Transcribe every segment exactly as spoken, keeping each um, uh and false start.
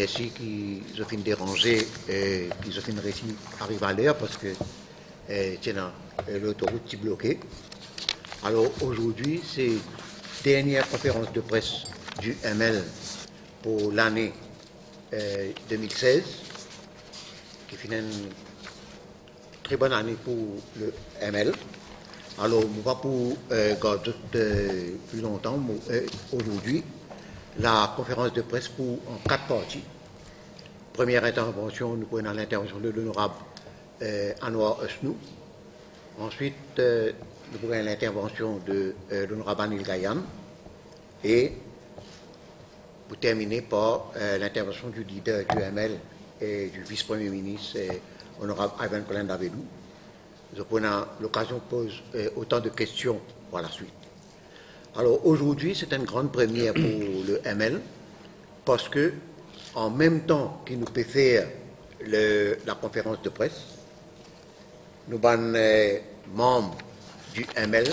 Mersi ki zot finn deranze, eh, ki zot finn resi ariv aler, parski, eh, ti ena, eh, lotorout ti bloke. Alor, azordi, se dernie konferans de pres du M L pou lane, eh, de mil sez, ki finn enn tre bonn ane pou le M L. Alor, mo pa pou, eh, gard zot, eh, pli lontan. Mo, eh, azordi, lakonferans de pres pou an kat parti. Premie intervansion, nou pou ena lintervansion de lonorab, eh, Anwar Usnu. Answit, eh, nou pou ena lintervansion de, eh, lonorab Anil Ghayan. E pou termine par, eh, lintervansion du lider du M L e du vis-premie minis, eh, onorab Ivan Colin Davelou. Zot pou ena lokazion poz, eh, otan de kestion par laswit. Alor, azordi, se enn gran premie pou le M L, parski an mem tan ki nou pe fer le, lakonferans de pres, nou bann, eh, manm du M L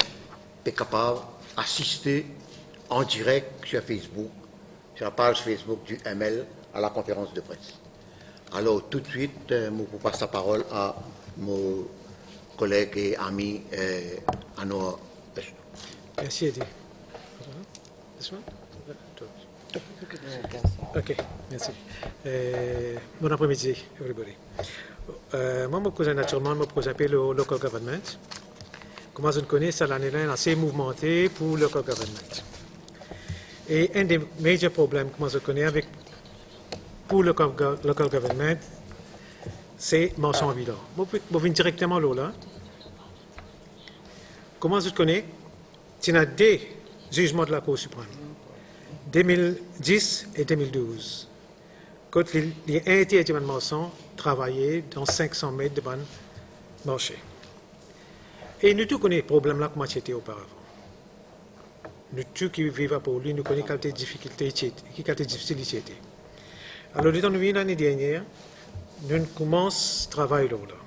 pe kapav asiste an direk sur Facebook, sur la paz Facebook du M L, a lakonferans de pres. Alor, toutswit, eh, mo pou pas laparol a mo koleg e ami, eh, Anwar Usnu. Mersi, Edi. This one? Ok, mersi. Eh, bon apremidi, everybody. Eh, mwa, mo koze, natirelman, mo koze inpe lor local government. Kouma zot kone, sa lane la inn ase mouvmante pou local government. E enn de major problem, kouma zot kone, avek, pou local go-, local government, se marsan anbilan. Mo, mo vinn direkteman lor la. Kouma zot kone, ti ena de zizman de Lakour Siprem, de mil dis e de mil douz, kot li, li interdi bann marsan travaye dan sink san met de bann marse. E nou tou kone problem la kouma ti ete oparavan. Nou tou ki viv a Port Louis, nou kone kalite difikilte ti ete, ki kalite difisil li ti ete. Alor, letan nou vini lane dernie, nou koumans travay lor la.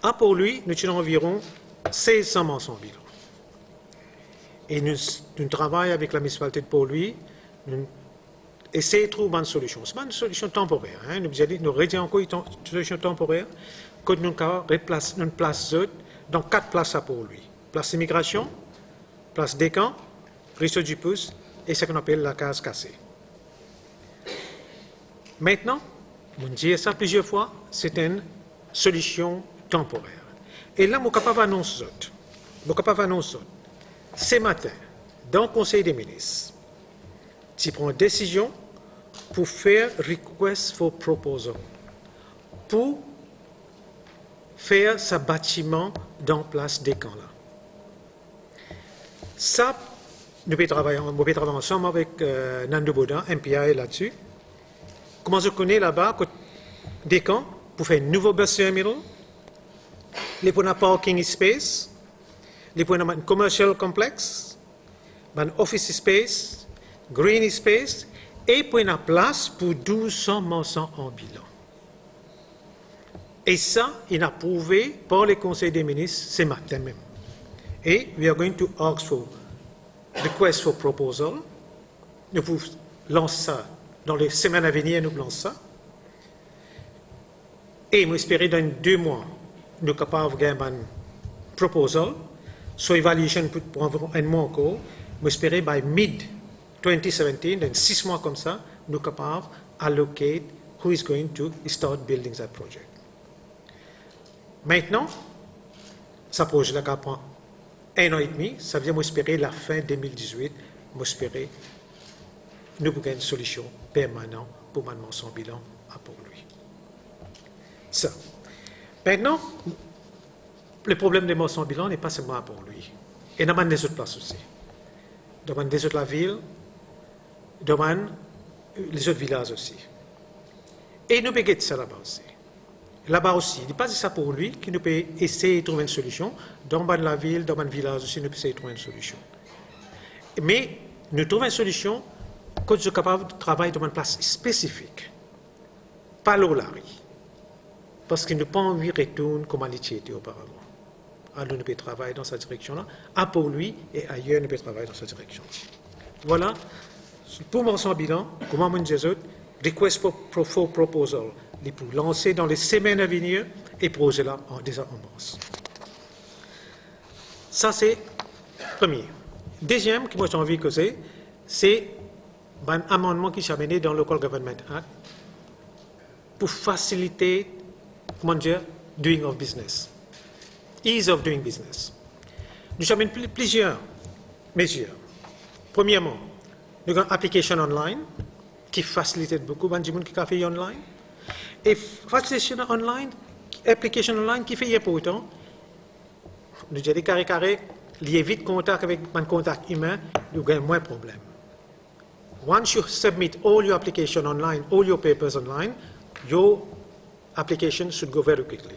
A Port Louis, nou ti ena anviron sez san marsan anbilan. E nou, nou travay avek laminisipalite de Port Louis, nou esey trouv bann solision. Se pa enn solision tanporer, hein, nou bizin dir, nou redir ankor, tan-, solision tanporer, kot nou kapav replas, nou plas zot dan kat plas a Port Louis. Plas imigrasion, plas dekan, Ruisseau du Pouce e seki nou apel lakaz kase. Aster, mo'nn dir sa plizier fwa, se enn solision tanporer. E la, mo kapav anons zot, mo kapav anons zot, sematin, dan Konsey de Minis, ti pran desizion pou fer request for proposal pou fer sa batiman dan plas dekan la. Sa, nou pe travay an-, mo pe travay ansam avek, eh, Nando Bodin, M P I ladsi. Kouma zot kone laba, kot dekan, pou fer nouvo bus terminal, li pou ena parking space, li pou ena bann commercial complex, bann office space, green space, e pou ena plas pou douz san marsan anbilan. E sa, inn aprouve par le Konsey de Minis sematin mem. E we are going to ask for request for proposal. Nou pou lans sa, dan le semenn a venir, nou pou lans sa. E mo espere dan de mwa, nou kapav gagn bann proposal. So evaluation pou pran enn mwa ankor. Mo espere by mid twenty seventeen, dan sis mwa koumsa, nou kapav allocate who is going to start building that project. Aster, sa proze la kapav pran enn an edmi, savedir mo espere lafin de mil dizwit, mo espere nou pou gagn solision permanan pou bann marsan anbilan a Port Louis. Sa. Aster, le problem de marsan anbilan n'est pas seulement à Port-Louis. Ena bann lezot plas osi. Dan bann lezot lavil, dan bann lezot vilaz osi. E nou pe get sa laba osi. Laba osi, li pa zis a Port-Louis ki nou pe esey trouv enn solision, dan bann lavil, dan bann vilaz osi, nou pe esey trouv enn solision. Me nou trouv enn solision kot zot kapav travay dan bann plas spesifik, pa lor lari. Parski nou pa anvi retourn kouma li ti ete oparavan. Alor nou pe travay dan sa direksion la, a Port-Louis e ayer nou pe travay dan sa direksion. Vwala Pou mansion bilan, kouma mo'nn dir zot, request for, for, for proposal, li pou lanse dan le semenn a venir e proze la an, deza an mars. Sa se premie. Deziem ki mo ti anvi koze, se bann amannman ki ti amene dan Local Government Act pou fasilite, kouma dir, doing of business, ease of doing business. Nou ti amenn pli, plizier mezir. Premierman, nou gagn application online ki fasilite boukou bann dimoun ki kapav fer online. E facilitation online, application online ki fer li inportan, nou dir li kare kare, li evit kontak avek bann kontak imin, nou gagn mwin problem. Once you submit all your application online, all your papers online, your application should go very quickly.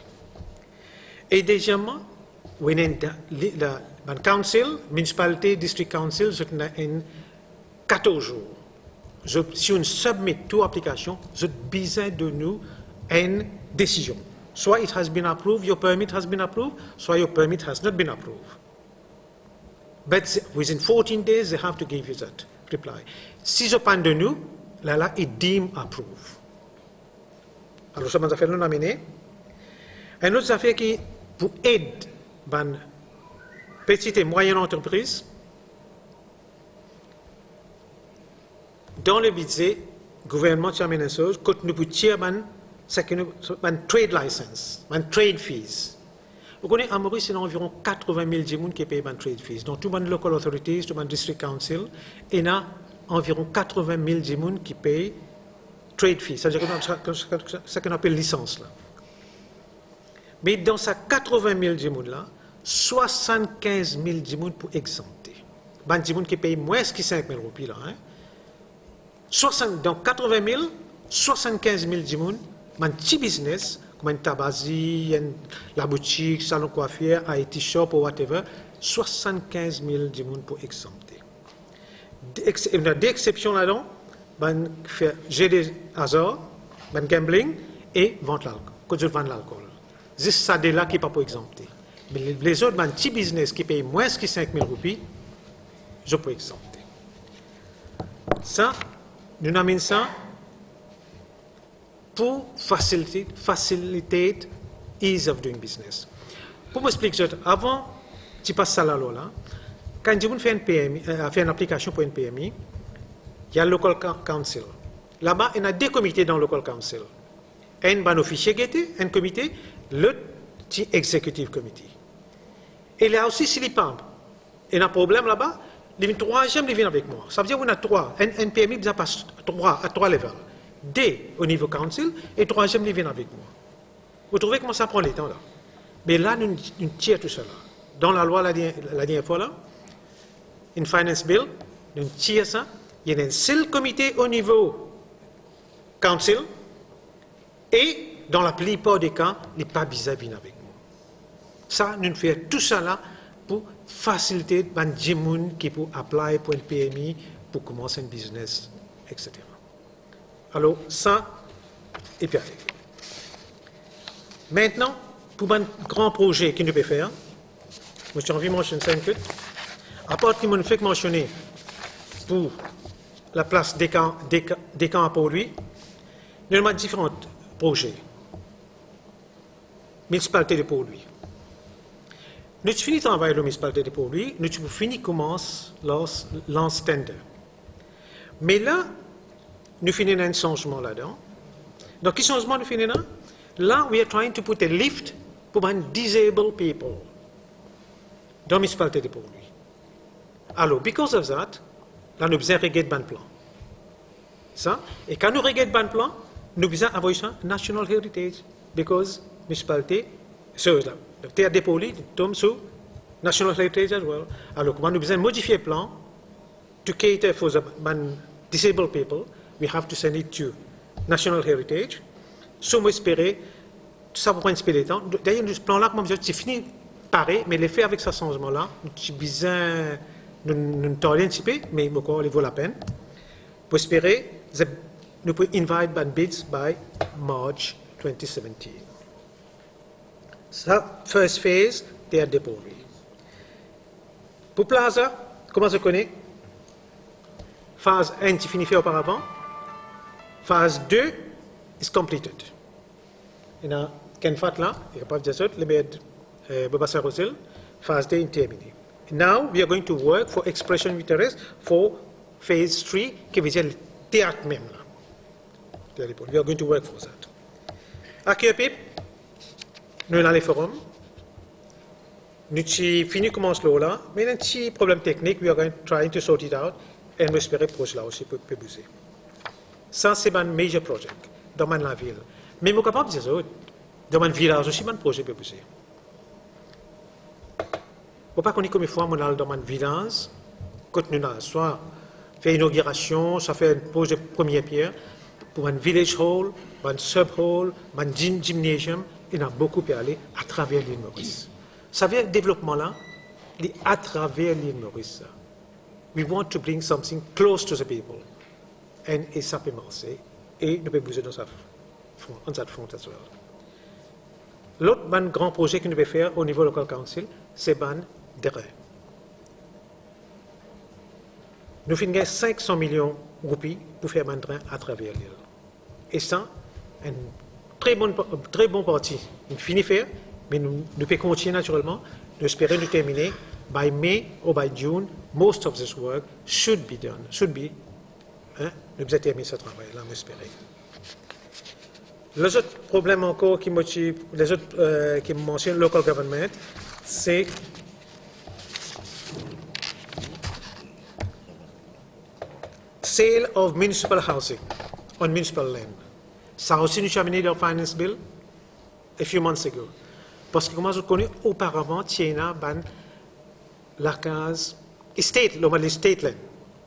E dezieman, when in the, li-, la, bann council, municipality, district council, zot ena enn katorz zour. Zot, si ou submit tou aplikasion, zot bizin donn ou enn desizion. Swa it has been approved, your permit has been approved, swa your permit has not been approved. But within fourteen days, they have to give you that reply. Si zot pa'nn donn ou, la la, it deem approve. Alor, sa bann zafer la nou amenn. Enn lot zafer ki pou ed bann petit e mwayinn antrepriz, dan le bidze, gouvernman ti amenn enn soz, kot nou pou tir bann, seki nou, bann trade license, bann trade fees. Ou kone, a Moris, ena anviron katrevin mil dimoun ki pey bann trade fees. Dan tou bann local authorities, tou bann district council, ena anviron katrevin mil dimoun ki pey trade fees. Savedir ki sa, sa, sa, sa ki nou apel lisans la. Me dan sa katrevin mil dimoun la, swasannkinz mil dimoun pou egzanpte. Bann dimoun ki pey mwins ki sink mil roupi la, hein. Swasann, dan katrevin mil, swasannkinz mil dimoun, bann ti biznes, kouma enn tabazi, enn laboutik, salon kwafir, I T shop ou whatever, swasannkinz mil dimoun pou egzanpte. De ex-, ena de exsepsion ladan, bann ki fer jeu de hasard, bann gambling e vant lalkol, kot zot vann lalkol. Zis sa de la ki pa pou egzanpte. Me le-, lezot, bann ti biznes ki pey mwins ki sink mil roupi, zot pou egzanpte. Sa, nou amenn sa pou facilitate, facilitate ease of doing business. Pou mo explik zot, avan ti pas sa lalwa la, kan dimoun fer enn P M I, eh, fer enn aplikasion pou enn P M I, li al local cou-, council. Laba, ena de komite dan local council. Enn bann ofisie gete, enn komite, lot ti executive committee. E la osi, si li pa ena problem laba, li vinn trwaziem, li vinn avek mwa. Savedir ou ena trwa, enn, enn P M I bizin pas trwa, a trwa level. De o nivo council e trwaziem li vinn avek mwa. Ou trouve kouma sa pran letan la. Me la, nou, nou tir tou sa la. Dan lalwa la, la dernie fwa la, enn finance bill, nou tir sa, li ena enn sel komite o nivo council, e dan laplipar de ka, li pa bizin vinn avek mwa. Sa, nou fer tou sa la pou fasilite bann dimoun ki pou apply pou enn P M I, pou koumans enn biznes, et cetera. Alor, sa, epi ale. Mintnan, pou bann gran proze ki nou pe fer, mo ti anvi mansionn sa enn kot. Apar ki mo'nn fek mansione pou laplas Decan, Decan, Decan a Port Louis, nou ena diferan proze. Municipalité de Port Louis. Nou ti fini travay lor Municipalité de Port Louis, nou ti pou fini koumans lans, lans tender. Me la, nou finn ena enn sanzman ladan. Donk, ki sanzman nou finn ena? La, we are trying to put a lift pou bann disabled people dan Municipalité de Port Louis. Alor, because of that, la nou bizin reget bann plan. Sa, e kan nou reget bann plan, nou bizin avoy sa National Heritage, because municipalité, so la, Théâtre de Port Louis tom sou National Heritage as well. Alor, kouma nou bizin modifie plan, to cater for the bann disabled people, we have to send it to National Heritage. So, mo espere, sa pou pran enn tipe letan. Dayer, nou plan la, kouma mo dir, ti fini pare, me lefe avek sa sanzman la, nou ti bizin, nou, nou tarde enn tipe, me mo krwar li vo lapenn. Mo espere, ze-, nou pou invite bann bids by March twenty seventeen. Sa, first phase, Théâtre de Port Louis. Pou plaza, kouma zot kone, Faz enn ti fini fer oparavan. Faz de is completed. Ena Ken Fat la, li kapav dir zot, lemer, eh, Bobasin Rozel, faz de inn termine. Now we are going to work for expression of interest for phase three, ki vedir teat mem la. We are going to work for that. Akeyer Pep, nou ena le forum. Nou ti fini koumans lor la, me ena enn ti problem teknik, we are going, trying to sort it out, e nou espere proze la osi pe, pe bouze. Sa se bann major project dan bann lavil. Me mo kapav dir zot, dan bann vilaz osi bann proze pe bouze. Mo pa kone konbien fwa mo al dan bann vilaz, kot nou ena swa fer inogirasion, swa fer enn poz premie pier, pou bann village hall, bann sub hall, bann gym-, gymnasium, ena boukou pe ale atraver lil Moris. Savedir devlopman la, li atraver lil Moris la. We want to bring something close to the people. And, e sa pe marse, e nou pe bouze dan sa front, on that front as well. Lot bann gran proze ki nou pe fer o nivo local council, se bann dren. Nou finn gagn sink san milion roupi pou fer bann dren atraver lil. E sa, enn tre bon, tre bon parti inn fini fer, me nou, nou pe kontigne natirelman. Nou espere nou termine by May or by June. Most of this work should be done, should be, hein, nou bizin termine sa travay la, mo espere. Lezot problem ankor ki mo ti, lezot, eh, ki mo mansionn, local government, se sale of municipal housing on municipal land. Sa osi nou ti amene dan finance bill a few months ago. Parski kouma zot kone, oparavan ti ena bann lakaz estate, lor bann estate land,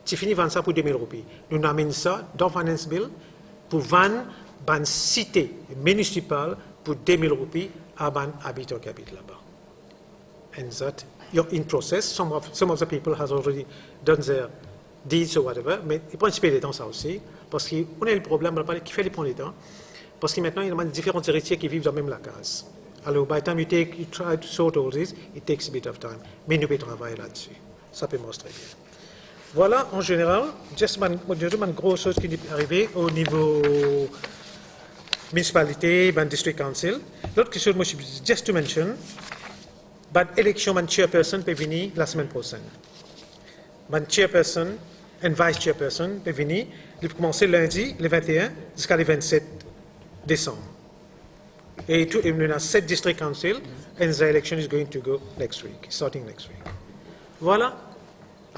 ti fini vann sa pou de mil roupi. Nou amenn sa dan finance bill pou vann bann site minisipal pou de mil roupi a bann abitan ki abit laba. And that you're in process. Some of, some of the people has already done their deeds or whatever, me li pran enn tipe letan sa osi, parski nou ena le problem, mo pa kone kifer li pran letan, parski aster ena bann diferan eritye ki viv dan mem lakaz. Alor, by the time you take, you try to sort all this, it takes a bit of time. Me nou pe travay ladsi. Sa pe mars tre bien. Vwala, an zeneral, just bann, mo dir zot bann gro soz ki arive o nivo minisipalite, bann district council. Lot kiksoz mo ti, just to mention, bann eleksion bann chairperson pe vini lasemenn prosenn. Bann chairperson and vice chairperson pe vini, li pou koumanse lindi, le vinte et un, ziska le vennset desanm. E tou, e nou ena set district council, and the election is going to go next week, starting next week. Vwala.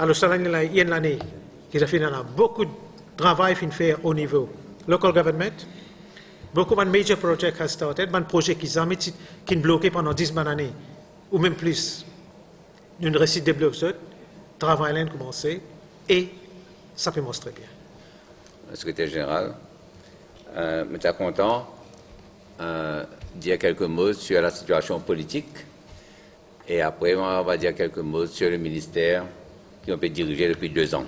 Alor, sa lane la, enn lane ki finn ena boukou travay finn fer o nivo local government. Boukou bann major project has started, bann proze ki zame ti, ki'nn bloke pandan dis bann ane, ou mem plis. Nou'nn resi deblok zot, travay la inn koumanse, e sa pe mars tre bien. Sekreter zeneral, eh, mo ta kontan, eh, dir kelke mo sur la sitiasion politik, e apre, on va dire quelques mots sur le ministère ki nou pe dirize depi de zan.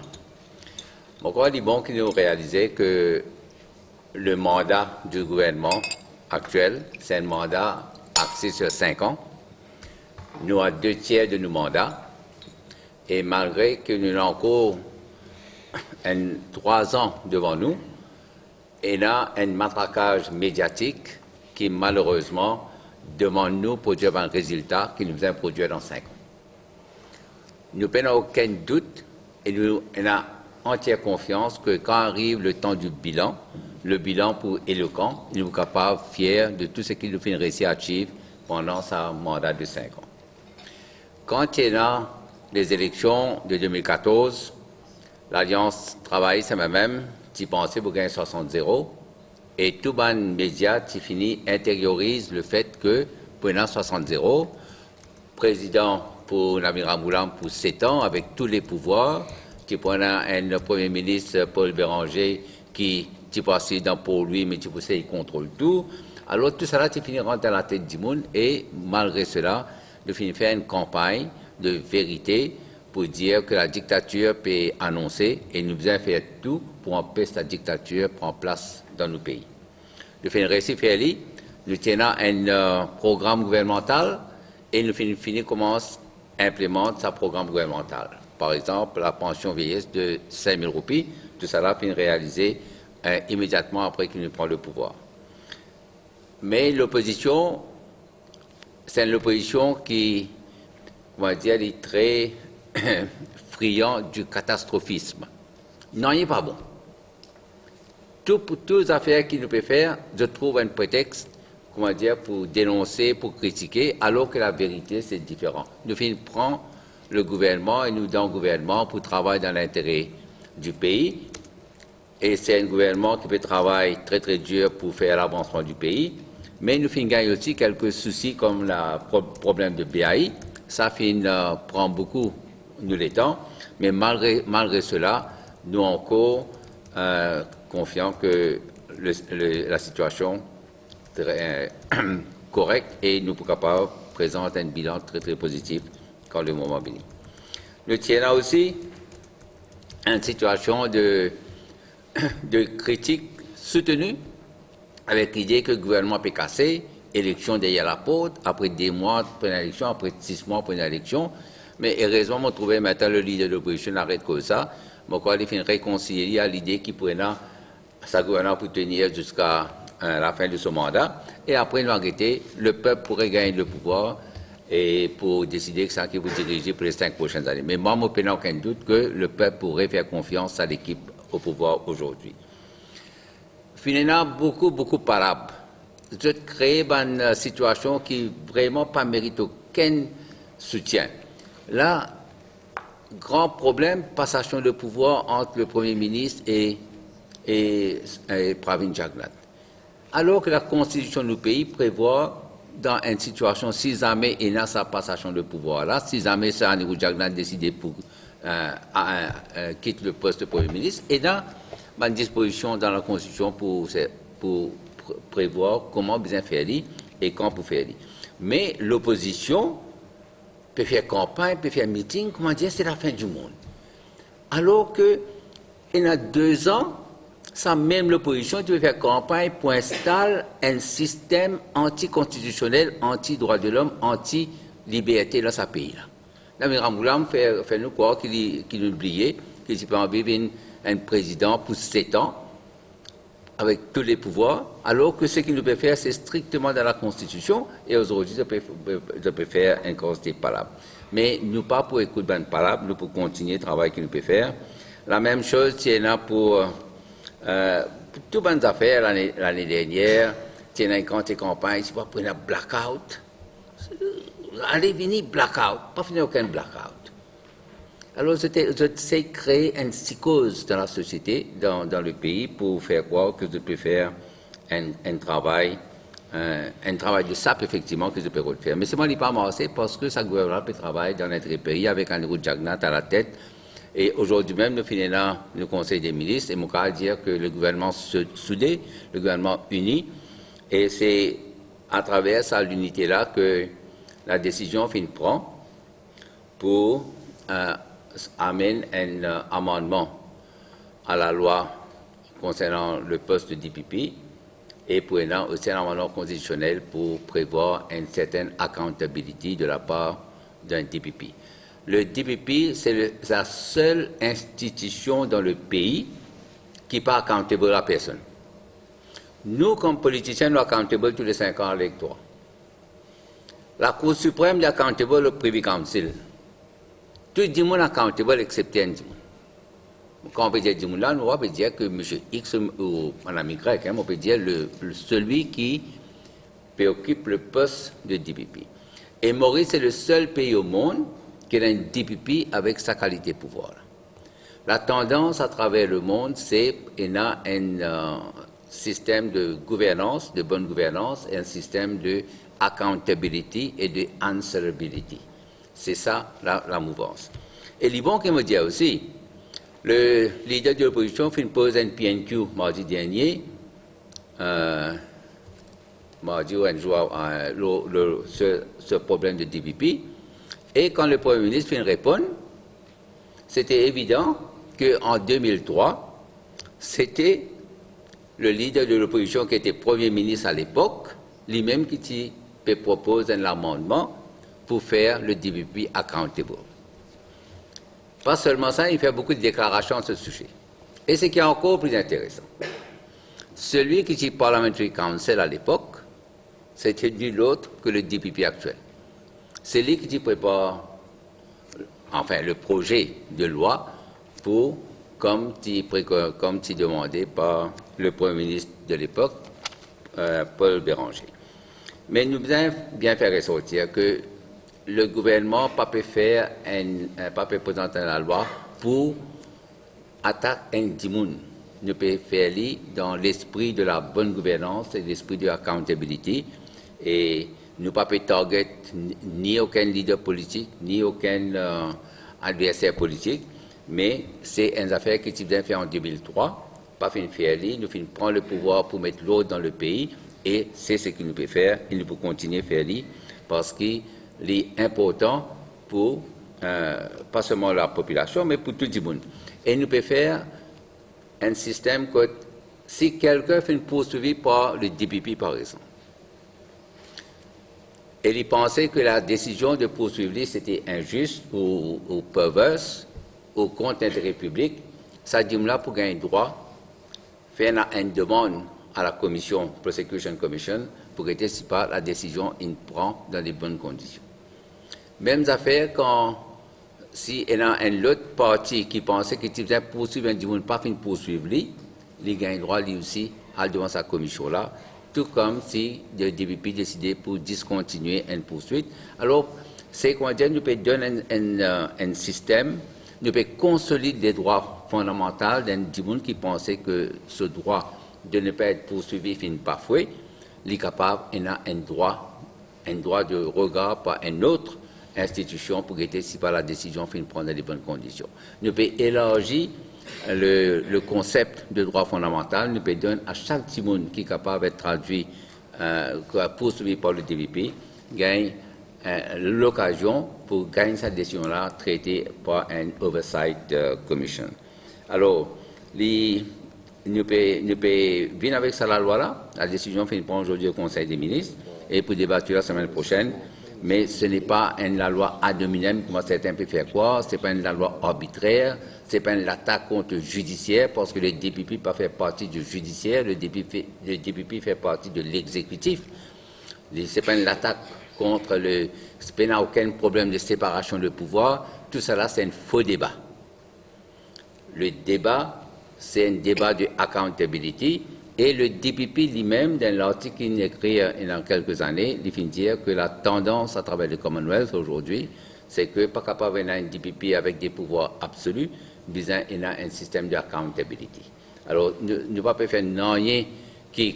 Mo krwar li bon ki nou realize ke le mandat du gouvernement actuel, c'est un mandat axé sur cinq ans. Nou a de tier de nou manda, e malgre ke nou ena ankor enn trwa zan devan nou, ena enn matrakaz mediatik ki malerezman demann nou prodwir bann rezilta ki nou bizin prodwir dan sink an. Nou pena okenn dout e nou ena antier konfians ke kan ariv le tan di bilan, le bilan pou elokan, nou pou kapav fier de tou seki nou finn resi achieve pandan sa manda de sink an. Kan ti ena lezeleksion de de mil katorz, Lalians Travayis, M M M, ti panse pou gagn swasant zero, e tou bann media ti fini interioriz lefet ke pou ena swasant zero, prezidan pou Lamine Ramgoolam pou set an avek tou le pouvwar, ti pou ena enn premie minis, Paul Bérenger, ki ti pou asiz dan pou li, me ti pou sey kontrol tou. Alor, tousala ti fini rant dan latet dimoun e, malgre sela, nou fini fer enn kanpagn de verite pou dir ke ladiktatir pe anonse e nou bizin fer tou pou anpes ladiktatir pran plas dan nou pei. Nou finn resi fer li, nou ti ena enn, eh, program gouvernmantal e nou finn fini koumans inplimant sa program gouvernmantal. par exemple, la pension vieillesse de cinq mille roupies, tousala finn realize, euh, imediatman apre ki nou pran le pouvwar. Me lopozision, se enn lopozision ki, on va dire, li tre frian du katastrofism. Non, li pa bon. Tou, pou tou zafer ki nou pe fer, zot trouv enn pretex, kouma dir, pou denonse, pou kritike, alor ki laverite se diferan. Nou finn pran le gouvernman e nou dan gouvernman pou travay dan lintere di pei. E se enn gouvernman ki pe travay tre, tre dir pou fer lavansman di pei. Me nou finn gagn osi kelke sousi kom la pro-, problem de B A I. Sa finn, euh, pran boukou nou letan. Me malgre, malgre sela, nou ankor, euh, konfian ke le, le, la sitiasion tre, korek e nou pou kapav prezant enn bilan tre, tre pozitif kan le moman vini. Nou ti ena osi enn sitiasion de, de kritik souteni avek lide ke gouvernman pe kase, eleksion deryer laport, apre de mwa pou ena eleksion, apre sis mwa pou ena eleksion. Me erezman, mo trouve aster le lider de lopozision aret koz sa. Mo krwar li finn rekonsilie li a lide ki pou ena sa gouvernman pou tenir ziska, euh, lafin de so manda. E apre, nou a gete, lepep pou regagn le pouvwar e pou deside kisannla ki pou dirize pou le sink prosenn ane. Me mwa, mo pena okenn dout ke lepep pou refer konfians a lekip o pouvwar azordi. Finn ena boukou, boukou palab. Zot kree bann, euh, sitiasion ki vreman pa merit okenn soutien. La, gran problem, pasasion de pouvwar ant le Premie Minis e, e, e Pravind Jugnauth. Alor ki lakonstitision nou pei prevwar dan enn sitiasion, si zame ena sa pasasion de pouvwar la, si zame sa Anirudh Jugnauth deside pou, euh, a, euh, kit le post Premie Minis, ena bann dispozision dan lakonstitision pou, se, pou pre-, prevwar kouma bizin fer li e kan pou fer li. Me lopozision pe fer kanpagn, pe fer miting, kouma dir, se lafin dimond. Alor ki ena de zan, sa mem lopozision ti pe fer kanpagn pou instal enn sistem antikonstitisionel, anti drwa de lom, anti liberte dan sa pei la. Lamine Ramgoolam fer, fer nou krwar ki li, ki nou bliye, ki li ti pe anvi vinn enn prezidan pou set an, avek tou le pouvwar, alor ki seki nou pe fer, se strikteman dan lakonstitision, e azordi, zot pe, zot pe fer enn kantite palab. Me nou pa pou ekout bann palab, nou pou kontinie travay ki nou pe fer. Lamem soz, ti ena pou, euh, pou tou bann zafer lane, lane dernier, ti ena enn kantite kanpagn, ti pa pou ena blackout. Ale vini blackout, pa finn ena okenn blackout. Alor, zot, zot sey kree enn sikoz dan lasosiete, dan, dan lepei, pou fer krwar ki zot pe fer enn, enn travay, euh, enn travay de sap, efektivman, ki zot pe rod fer. Me selman li pa marse, parski sa gouvernman pe travay dan lintere pei avek Anirudh Jugnauth alatet. E azordi mem, nou finn ena nou konsey de minis, e mo kapav dir ki le gouvernman so-, soude, le gouvernman ini, e se atraver sa linite la ki ladesizion finn pran pou, euh, amenn enn, euh, amannman a lalwa konsernan le post de D P P e pou ena osi enn amannman konstitisionel pou prevwar enn sertenn accountability de lapar d'un D P P. Le D P P, se le, la sel institision dan lepei ki pa accountable a personn. Nou, kom politisien, nou accountable tou le sink an a lektora. Lakour Siprem, li accountable o Privy Council. Tou dimoun accountable, exepte enn dimoun. Kan nou pe dir dimoun la, nou pa pe dir ki misie X ou, ou madam Y, hein, nou pe dir le, le, celui qui pe okip le post de D P P. E Moris se le sel pei o mond ki ena enn D P P avek sa kalite pouvwar la. Latandans atraver lemond, se ena enn, euh, sistem de gouvernans, de bonn gouvernans, e enn sistem de accountability e de answerability. Se sa la, lamouvans. E li bon ki mo dir osi, le lider de lopozision finn poz enn P N Q mardi dernie, euh, mardi ou enn zour, euh, lo, lo, se, se problem de D P P. E kan le Premie Minis finn reponn, sete evidan ki an de mil trwa, sete le lider de lopozision ki ete Premie Minis a lepok, limem ki ti pe propoz enn lamannman pou fer le D P P accountable. Pa selman sa, li fer boukou de deklarasion a se size. E seki ankor pli interesan, selwi ki ti Parliamentary Counsel a lepok, se ti nul ot ke le D P P aktiel. Se li ki ti prepar, anfin, le proze de lwa pou, kom ti preko-, kom ti demande par le Premie Minis de lepok, euh, Paul Bérenger. Me nou bizin bien fer resortir ke le gouvernman pa pe fer enn, pa pe prezant enn lalwa pou atak enn dimoun. Nou pe fer li dan lespri de la bonne gouvernance e lespri de accountability. E nou pa pe target ni, ni okenn lider politik, ni okenn, euh, adverser politik, me se enn zafer ki ti bizin fer an de mil trwa, pa finn fer li, nou finn pran le pouvwar pou met lord dan le pei, e se seki nou pe fer, e nou pou kontigne fer li, parski li inportan pou, euh, pa selman lapopilasion, me pou tou dimoun. E nou pe fer enn sistem kot si kelkenn finn pourswivi par le D P P, par exanp, e li panse ke la desizion de pourswiv li sete inzis ou, ou perverse ou kont lintere piblik, sa dimoun la pou gagn drwa fer enn, enn demann a la komision, Prosecution Commission, pou gete si pa la desizion inn pran dan de bonn kondision. Mem zafer kan si ena enn lot parti ki panse ki ti bizin pourswiv enn dimoun pa finn pourswiv li, li gagn drwa li osi al devan sa komision la, tou kom si le D P P deside pou diskontinie enn pourswit. Alor, se kouma dir, nou pe donn enn, enn, euh, enn sistem, nou pe konsolid ledrwa fondamantal d'enn dimoun ki panse ke so drwa de ne pas être poursuivi finn bafwe, li kapav ena enn drwa, enn drwa de regar par enn lot institision pou gete si pa la desizion finn pran dan de bonn kondision. Nou pe elarzi le, le konsep de drwa fondamantal, nou pe donn a sak dimoun ki kapav et tradwi, euh, ki pourswivi par le D P P, gagn, euh, lokazion pou gagn sa desizion la trete par enn oversight, euh, commission. Alor, li, nou pe, nou pe vinn avek sa lalwa la, la desizion finn pran azordi o Konsey de Minis, e pou debat lasemenn prosenn, me se n'est pas enn lalwa ad hominem, kouma sertin pe fer krwar, se pa enn lalwa arbitrer, se pa enn latak kont zidisier, parski le D P P pa fer parti di zidisier, le D P P, le D P P fer parti de l'exekitif. Li, se pa enn latak kont le, se pena okenn problem de separasion de pouvwar, tou sa la se enn fo deba. Le deba, se enn deba de accountability, e le D P P limem, dan lartik ki li ekrir, euh, ena kelke zane, li finn dir ke la tandans atraver le Commonwealth azordi, se ke pa kapav ena enn D P P avek de pouvwar absoli, bizin ena enn sistem de accountability. Alor, nou, nou pa pe fer nanye ki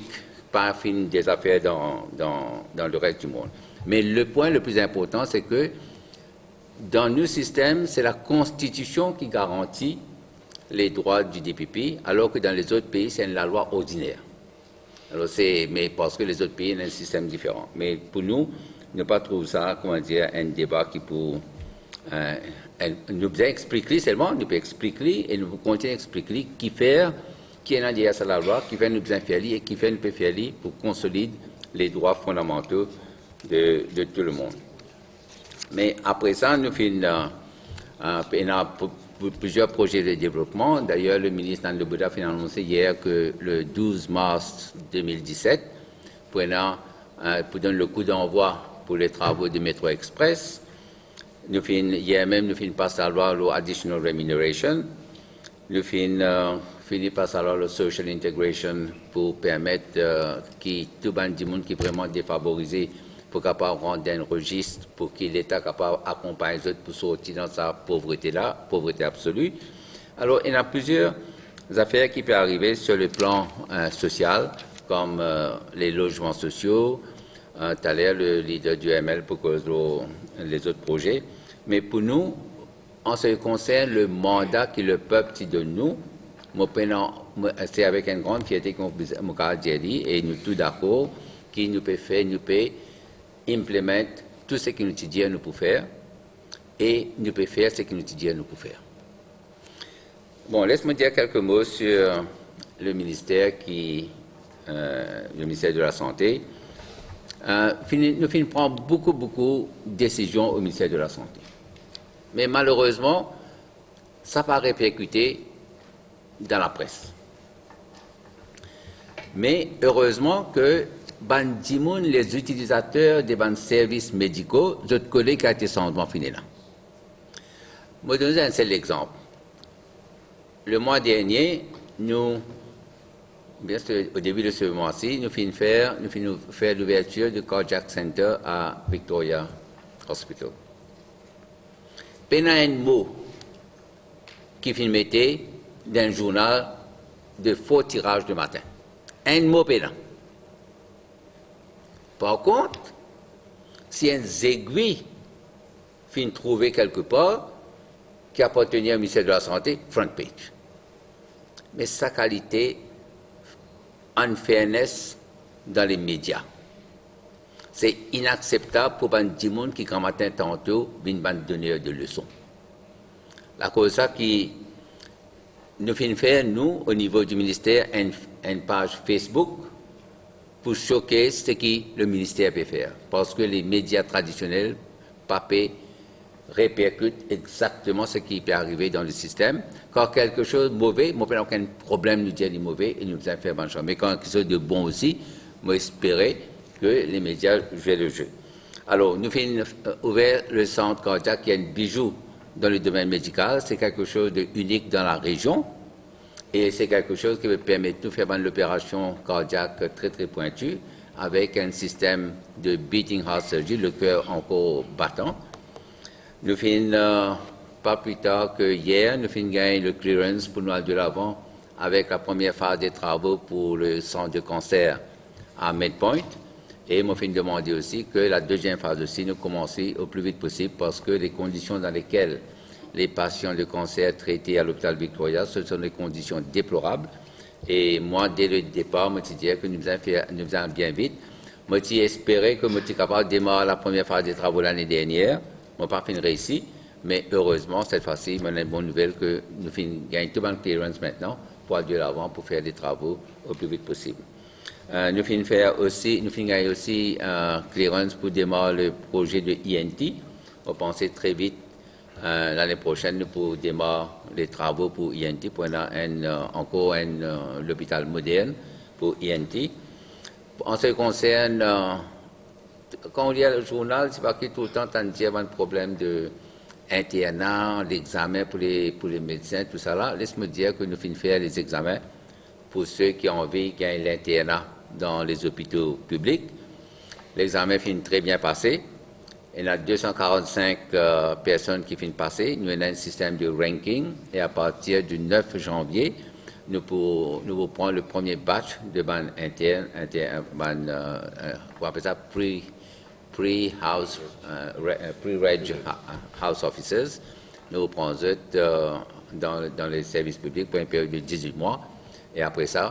pa finn deza fer dan, dan, dan le res di mond. Me le pwin le pli inportan, se ke dan nou sistem, se la Konstitision ki garanti ledrwa di D P P, alor ke dan lezot pei, se enn lalwa ordiner. Alor, se, me parski lezot pei ena enn sistem diferan. Me pou nou, nou pa trouv sa, kouma dir, enn deba ki pou, euh, enn, nou bizin explik li selman, nou pe explik li, e nou pou kontigne explik li, kifer, ki ena deryer sa lalwa, kifer nou bizin fer li, e kifer nou pe fer li pou konsolid ledrwa fondamanto de, de tou lemond. Me apre sa, nou finn, euh, euh, ena pou, pou, plizier proze de devlopman. Dayer, le minis Nando Bouda finn anonse yer ke le douz mars de mil diset, pou ena, euh, pou donn le coup d'envoi pou le travo de Metro Express. Nou finn, yer mem, nou finn pas lalwa lor additional remuneration. Nou finn, euh, fini pas lalwa lor social integration pou permet, euh, ki tou bann dimoun ki vreman defavorize pou kapav rant dan enn rezis, pou ki Leta kapav akonpagn zot pou sorti dan sa povrete la, povrete absoli. Alor, ena plizier zafer ki pe arive sur le plan, euh, sosial, kom, euh, le lozman sosio. Euh, taler, le lider di U M L pou koz lor lezot proze. Me pou nou, an se ki konsern le manda ki lepep ti donn nou, mo pena, mo, se avek enn gran fierte ki mo, mo kapav dir li, e nou tou dakor, ki nou pe fer, nou pe implement tou seki nou ti dir nou pou fer, e nou pe fer seki nou ti dir nou pou fer. Bon, les mo dir kelke mo sur le minister ki, euh, le minister de la Sante. Euh, fini, nou finn pran boukou, boukou desizion o minister de la Sante. Me malerezman, Sa pa reperkite dan lapres. Me erezman ke bann dimoun, lezitilizater de bann servis mediko, zot kone ki sanzman finn ena. Mo donn zot enn sel lexanp. Lemwa dernie, nou, bien sûr, o debi de se mwa si, nou finn fer, nou finn fer louvertir de Cardiac Center a Victoria Hospital. Pena enn mo ki finn mete dan enn zournal de for tiraz le matin. Enn mo pena. Par kont, si enn zegwi finn trouve kelkepar ki apartenir o Minister de la Sante, front page. Me sa kalite unfairness dan lemedia, se inakseptab pou bann dimoun ki gramatin tanto vinn bann doner de leson. Lakoz sa ki nou finn fer, nou, o nivo di minister, enn, enn paz Facebook pou showcase seki leminister pe fer, parski lemedia tradisionel pa pe reperkit exakteman seki pe arive dan lesistem. Kan kelke soz move, mo pena okenn problem nou dir li move e nou bizin fer bann sa. Me kan kelke soz de bon osi, mo espere ke lemedia zwe le ze. Alor, nou finn, euh, ouver le sant kardiak, ki enn bizou dan ledomenn medikal. Se kelke soz de inik dan larezion e se kelke soz ki pe permet nou fer bann loperasion kardiak tre, tre pwinti avek enn sistem de beating heart surgery, leker ankor batan. Nou finn, euh, pa pli tar ke yer, nou finn gagn le clearance pou nou al de lavan avek la première phase des travaux pour le centre de cancer à Medpoint. E mo finn demande osi ke la deziem faz osi nou komanse o pli vit posib, parski les conditions dans lesquelles les patients de cancer traités à l'hôpital Victoria, ce sont des conditions déplorables. E mwa, de le depar, mo ti dir ke nou bizin fer, nou bizin al bien vit. Mo ti espere ke mo ti kapav demar la première phase des travaux lane dernier. Mo pa finn reisi, me erezman, set fwa si, mo ena enn bon nouvel ke nou finn gagn tou bann clearance aster pou al de lavan pou fer le travaux o pli vit posib. Euh, nou finn fer osi, nou finn gagn osi, euh, clearance pou demar le proze de E N T. Mo panse tre vit, euh, lane prosenn, nou pou demar le travaux pou E N T, pou ena enn, euh, ankor enn, euh, lopital modern pou E N T. An se ki konsern, euh, kan ou lir le zournal, se pa ki toultan tann dir bann problem de interna, lexamen pou le, pou le medsin, tousala. Les mo dir ke nou finn fer lezexamen pou seki anvi gagn linterna dan lezopito piblik. Lexamen finn tre bien pase. Ena de san karant-sink, euh, personn ki finn pase. Nou ena enn sistem de ranking e apartir di nef zanvie, nou pou, nou pou pran le premie batch de bann intern, intern, bann, euh, euh, nou apel sa pre, pre-house, euh, re-, euh, pre-reg ha-, house officers. Nou pran zot, euh, dan, dan le servis piblik pou enn period de diz-wit mwa. E apre sa,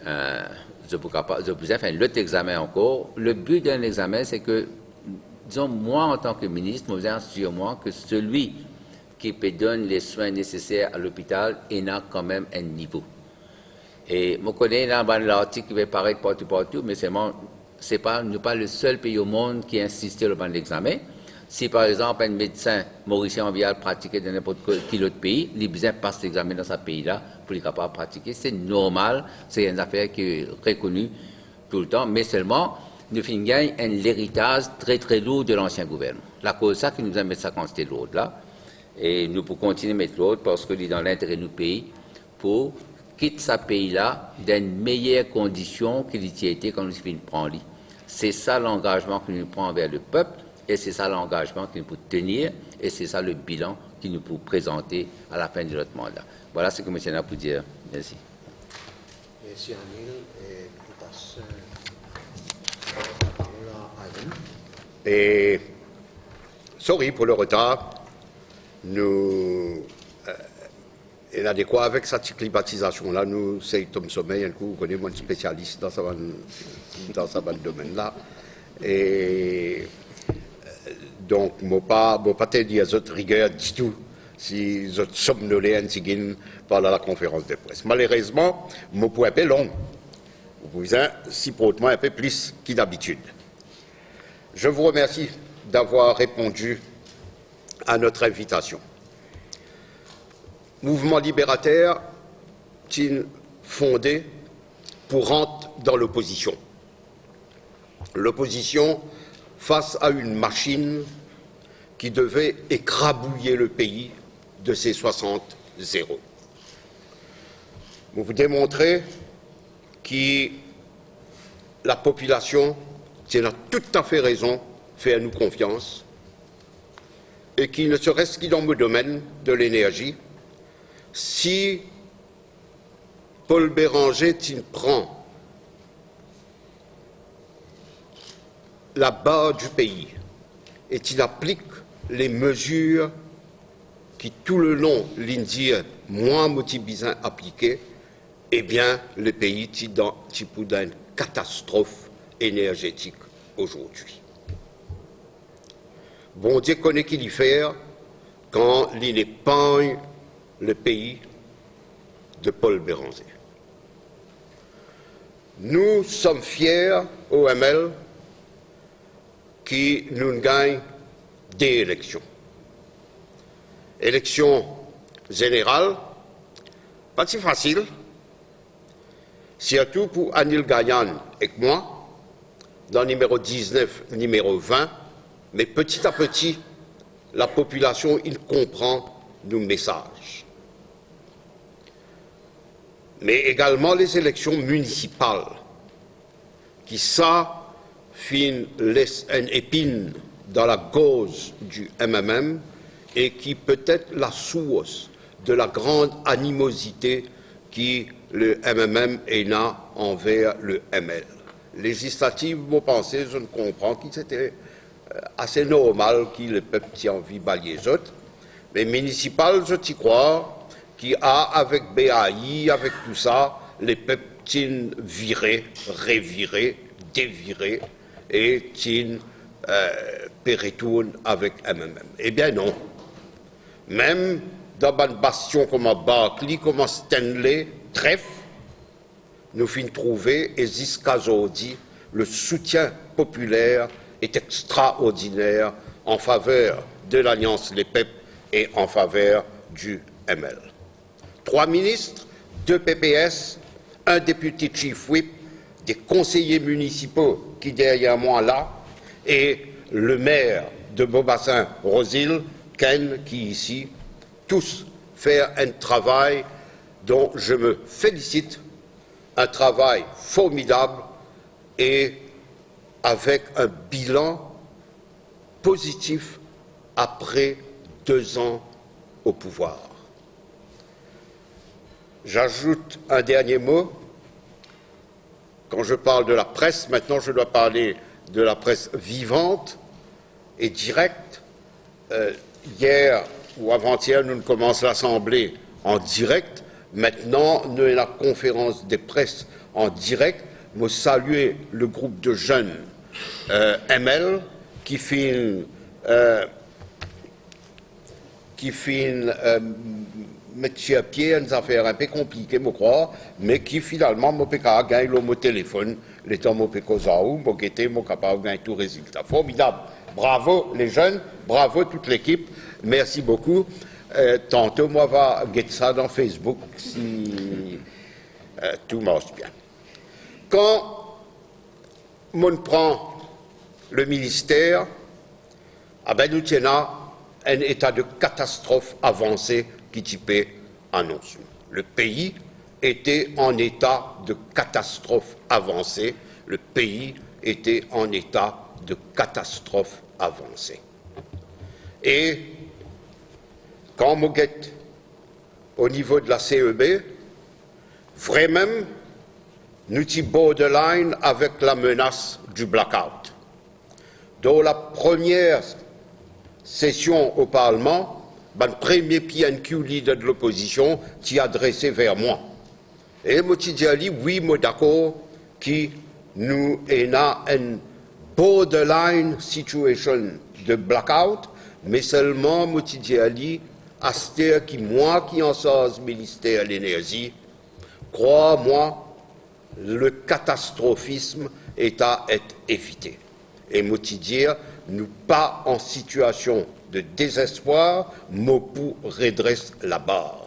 euh, zot pou kapa-, zot pou bizin fer enn lot examen ankor. Le bi de enn examen, se ke, dizon, mwa, antan ke minis, mo bizin asir mwa ke selwi ki pe donn le swin neseser a lopital, ena kanmem enn nivo. E mo kone ena bann lartik ki pe paret partou, partou, me selman, se pa, nou pa le sel pei o mond ki insiste lor bann lexamen. Si, par exanp, enn medsin morisien anvi al pratike dan ninport ki lot pei, li bizin pas lexamen dan sa pei la pou li kapav pratike. Se normal, se enn zafer ki rekoni toultan, me selman, nou finn gagn enn leritaz tre, tre lour de lansien gouvernman. Lakoz sa ki nou bizin met sa kantite lord la, e nou pou kontigne met lord parski li dan lintere nou pei, pou kit sa pei la dan enn meyer kondision ki li ti ete kan nou ti finn pran li. Se sa langazman ki nou pran anver lepep, e se sa langazman ki nou pou tenir, e se sa le bilan ki nou pou prezante a la fin de not manda. Vwala seki mo ti ena pou dir. Mersi. Mersi, Anil. E nou pas, euh, laparol a Ivan. E, sorry pou le retar. Nou, euh, ena dekwa avek sa ti klimatizasion la, nou sey tom somey enn kou, ou kone, mwa enn spesialis dan sa bann, dan sa bann domenn la. E, euh, donk, mo pa, mo pa tenir zot riger ditou si zot somnole enn tigit pandan la konferans de pres. Malerezman, mo pou enpe long. Ou pou bizin siport mwa enpe plis ki dabitid. Je vous remercie d'avoir répondu à notre invitation. mouvman liberater ti fonde pou rant dan lopozision. Lopozision fas a enn masinn ki devait écrabouiller le pays de ses soixante zéro. Mo pou demontre ki lapopilasion ti ena toutafe rezon fer nou konfians e ki, ne serait-ce que dans le domaine de l'énergie, si Paul Bérenger ti pran labar di pei e ti aplik lemezir ki toulelon li'nn dir mwa mo ti bizin aplike, ebien, lepei ti dan, ti pou dan enn katastrof enerzetik azordi. Bondie kone ki li fer kan li'nn epargn lepei de Paul Bérenger. Nou som fier, O M L, ki nou'nn gagn de eleksion. Eleksion zeneral, pa ti fasil, sirtou pou Anil Gayane ek mwa, dan nimero diznef, nimero vin, me peti a peti, lapopilasion inn konpran nou mesaz. Me egalman lezeleksion minisipal, ki sa finn les enn epinn dan lagorz di M M M e ki petet lasours de la grande animosité ki le M M M ena anver le M L. Lezislatif, mo panse, zot konpran ki sete, eh, ase normal ki lepep ti anvi balye zot. Me minisipal, zot ti krwar ki a, avek B A I, avek tou sa, lepep ti'nn vire, revire, devire, e ti'nn, eh, pe retourn avek M M M. Ebien non. Mem dan bann bastion kouma Barkly, kouma Stanley, Trèfle, nou finn trouve, e ziska zordi, le soutien populaire est extraordinaire en faveur de l'Alliance Lepep e an faver di M L. Trwa minis, de P P S, enn depite Chief Whip, de konseye minisipo ki deryer mwa la, e le mer de Beaubassin, Rose Hill, Ken, ki isi, tous fer enn travay dont je me félicite, un travail formidable et avec un bilan positif après deux ans au pouvoir. J'ajoute un dernier mot. Quand je parle de la presse, maintenant je dois parler de la presse vivante et directe. Euh, hier ou avant-hier, nou komans lasanble an direk. Aster nou ena konferans de pres an direk. Mo salie le group de zenn, euh, M L ki finn, euh, ki finn, euh, met sir pie enn zafer inpe konplike, mo krwar, me ki finalman mo pe kapav gagn lor mo telefonn, letan mo pe koz ar ou, mo gete, mo kapav gagn tou rezilta. Formidab. Bravo les jeunes, bravo toute l'équipe. Merci beaucoup. Euh, tanto mo ava get sa dan Facebook si, euh, tou mars bien. Kan mo'nn pran le minister, abe, nou ti ena enn eta de katastrof avanse ki ti pe anons nou. Le pays était en état de catastrophe avancée. Le pays était en état de catastrophe avancée. E kan mo get o nivo de la C E B, vremem, nou ti borderline avek lamenas di blackout. Dan la premie sesion o Parlman, bann premie P N Q, lider de lopozision, ti adrese ver mwa. E mo ti dir li, wi, mo dakor ki nou ena enn borderline situation de blackout, me selman mo ti dir li, aster ki mwa ki ansarz minister lenerzi, krwar mwa, le catastrophisme est à être évité. E mo ti dir, nou pa an sitiasion de dezespwar, mo pou redres labar.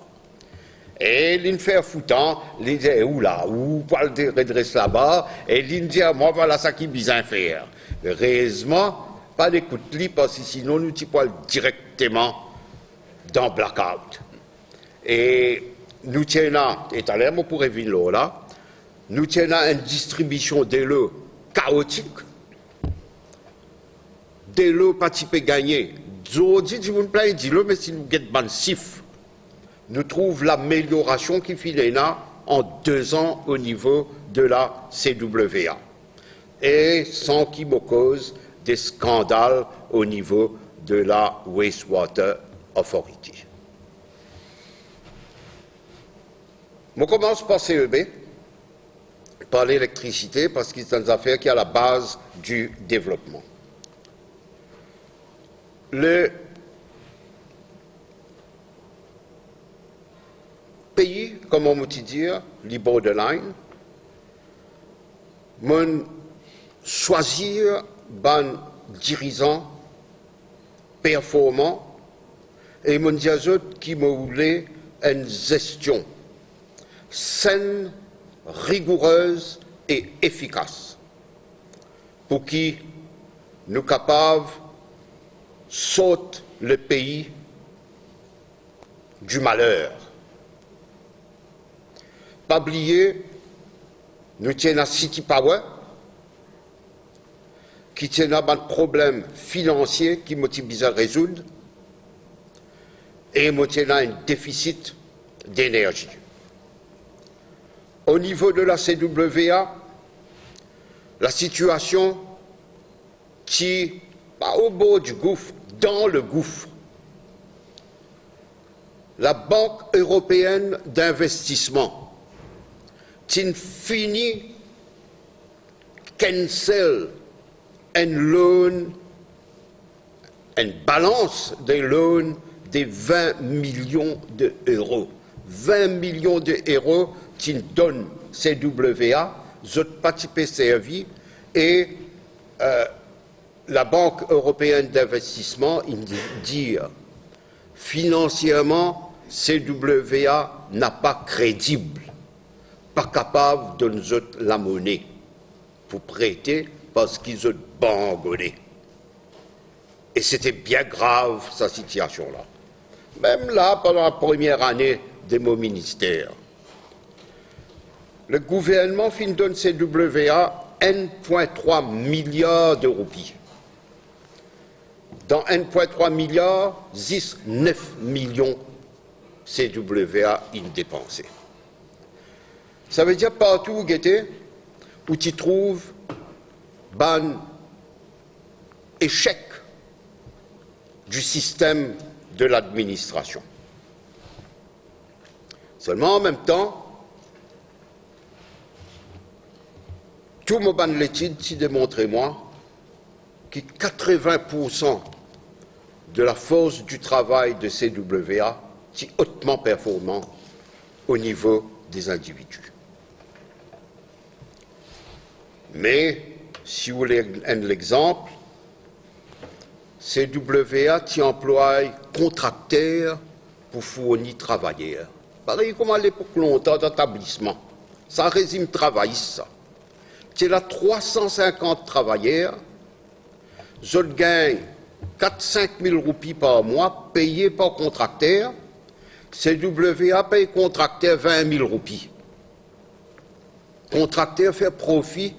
E linn fer foutan, linn dir, "Oula, ou pou al de-, redres labar," e linn dir mwa, "Vwala seki bizin fer." Erezman, pa'nn ekout li, parski sinon nou ti pou al direkteman dan blackout. E nou ti ena, e taler mo pou revinn lor la, nou ti ena enn distribision delo kaotik. Delo pa ti pe gagne. Zordi, dimoun plin dilo, me si nou get bann sif, nou trouv lameliorasion ki finn ena an de-z-an o nivo de la C W A. E san ki mo koz de skandal o nivo de la Wastewater Authority. Mo koumans par C E B, par lelektrisite, parski se enn zafer ki a la baz di devlopman. Le pei, kouma mo ti dir, li borderline, monn swazir bann dirizan performan e monn dir zot ki mo oule enn zestion senn, rigourez e efikas, pou ki nou kapav sort le pei di maler. Pa bliye, nou ti ena City Power, ki ti ena bann problem finansie ki mo ti bizin rezoud, e mo ti ena enn defisit denerzi. O nivo de la C W A, lasitiasion ti pa o bor di gouf, dan le gouf. La Banque Européenne d'Investissement ti'n fini cancel enn loan, enn balans de loan de vin milion de euro. Vin milion de euro ti'n donn C W A, zot pa ti pe servi, e, eh, Labank Eropeinn Dinvestisman, inn dir, finansierman, C W A napa kredib, pa kapav donn zot lamone pou prete, parski zot bangone. E sete bien grav, sa sitiasion la. Mem la, pandan la premie ane de mo minister, le gouvernman finn donn C W A enn pwin trwa miliar de roupi. Dan enn pwin trwa miliar, zis nef milion C W A inn depanse. Savedir partou ou gete, ou ti trouv bann esek di sistem de ladministrasion. Selman, an mem tan, tou mo bann letid ti demontre mwa ki katrevin poursan de lafors di travay de C W A ti otman performan o nivo de zindividi. Me, si ou le enn lexanp, C W A ti anplway kontrakter pou fourni travayer. Parey kouma lepok lontan dan tablisman. Sa rezim travayis sa. Ti ena trwa san sinkant travayer, zot gagn kat, sink mil roupi par mwa, peye par kontrakter. C W A pey kontrakter vin mil roupi. Kontrakter fer profi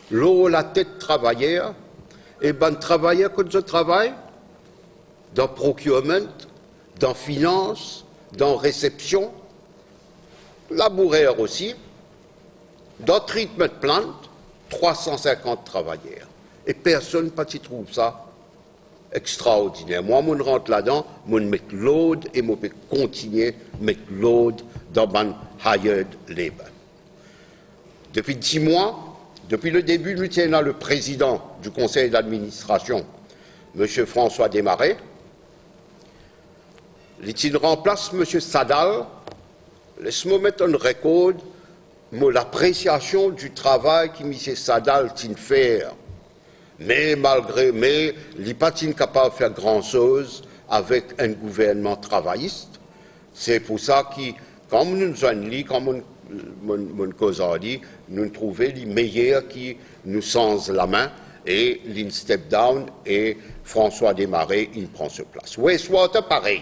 lor latet travayer, e bann travayer kot zot travay? Dan procurement, dan finans, dan resepsion, labourer osi, dan treatment plant, trwa san sinkant travayer. E personn pa ti trouv sa extraordiner. Mwa, mo'nn rant ladan, mo'nn met lord e mo pe kontigne met lord dan bann hired labour. Depi dis mwa, depi le debi, nou ti ena le prezidan di konsey d'administrasion, Msye François Desmarais. Li ti ranplas Msye Sadal. Les mo met on record mo lapresiasion di travay ki Msye Sadal ti'n fer. Me malgre, me li pa ti'n kapav fer gran soz avek enn gouvernman travayis. Se pou sa ki Kan nou zwenn li, kan monn, monn, monn koz ar li, nou trouve li meyer ki nou sanz lame e li'nn step down e François Desmarais inn pran so plas. Wastewater parey.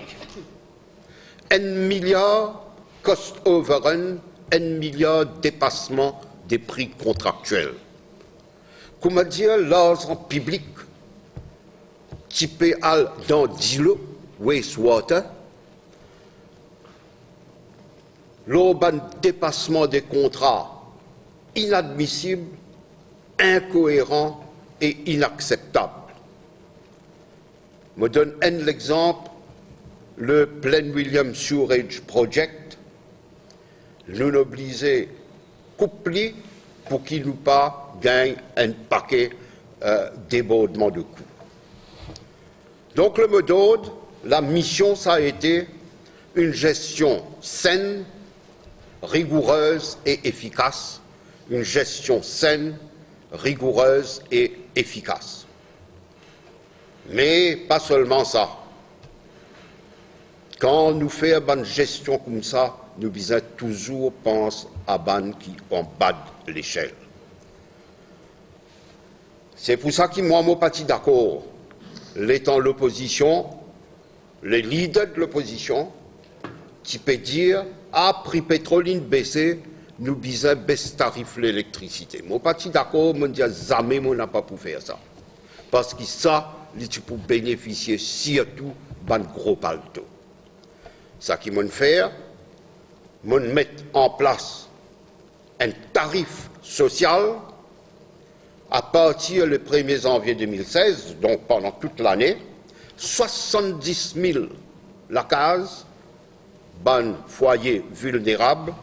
Enn miliar cost overrun, enn miliar depasman de pri kontraktiel. Kouma dir, larzan piblik ti pe al dan dilo, wastewater, lor bann depasman de kontra inadmisib, inkoeran e inakseptab. Mo donn enn lexanp, le Plaine William Sewerage Project, nou oblize koup li pou ki nou pa gagn enn pake, euh, débordement de coût. Donc, le mot d'ordre, la mission, ça a été une gestion saine, rigoureuse et efficace. Une gestion saine, rigoureuse et efficace. Me pa selman sa. Kan nou fer bann gestion koumsa, nou bizin touzour pans a bann ki anba lesel. Se pou sa ki mwa, mo pa ti dakor, letan lopozision, le lider de lopozision, ti pe dir, "Ah, pri petrol inn bese, nou bizin bes tarif lelektrisite." Mo pa ti dakor, monn dir, "Zame mo napa pou fer sa." Parski sa, li ti pou benefisie sirtou bann gro palto. Sa ki monn fer, monn met an plas enn tarif sosial. Apartir le premie zanvie de mil sez, donk pandan tout lane, swasanndis mil lakaz, bann fwaye vilnerab,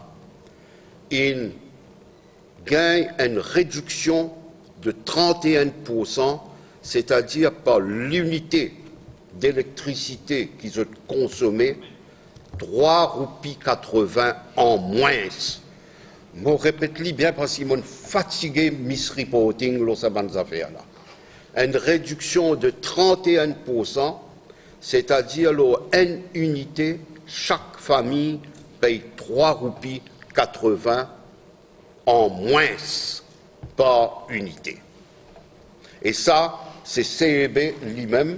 inn gagn enn rediksion de trant-e-enn poursan, setadir par linite delektrasite ki zot konsome, trwa roupi katrevin an mwins. Mo repet li bien parski monn fatige misreporting lor sa bann zafer la. Enn rediksion de trant-e-enn poursan, setadir lor enn inite, sak fami pey trwa roupi katrevin an mwins par inite. E sa, se C E B limem.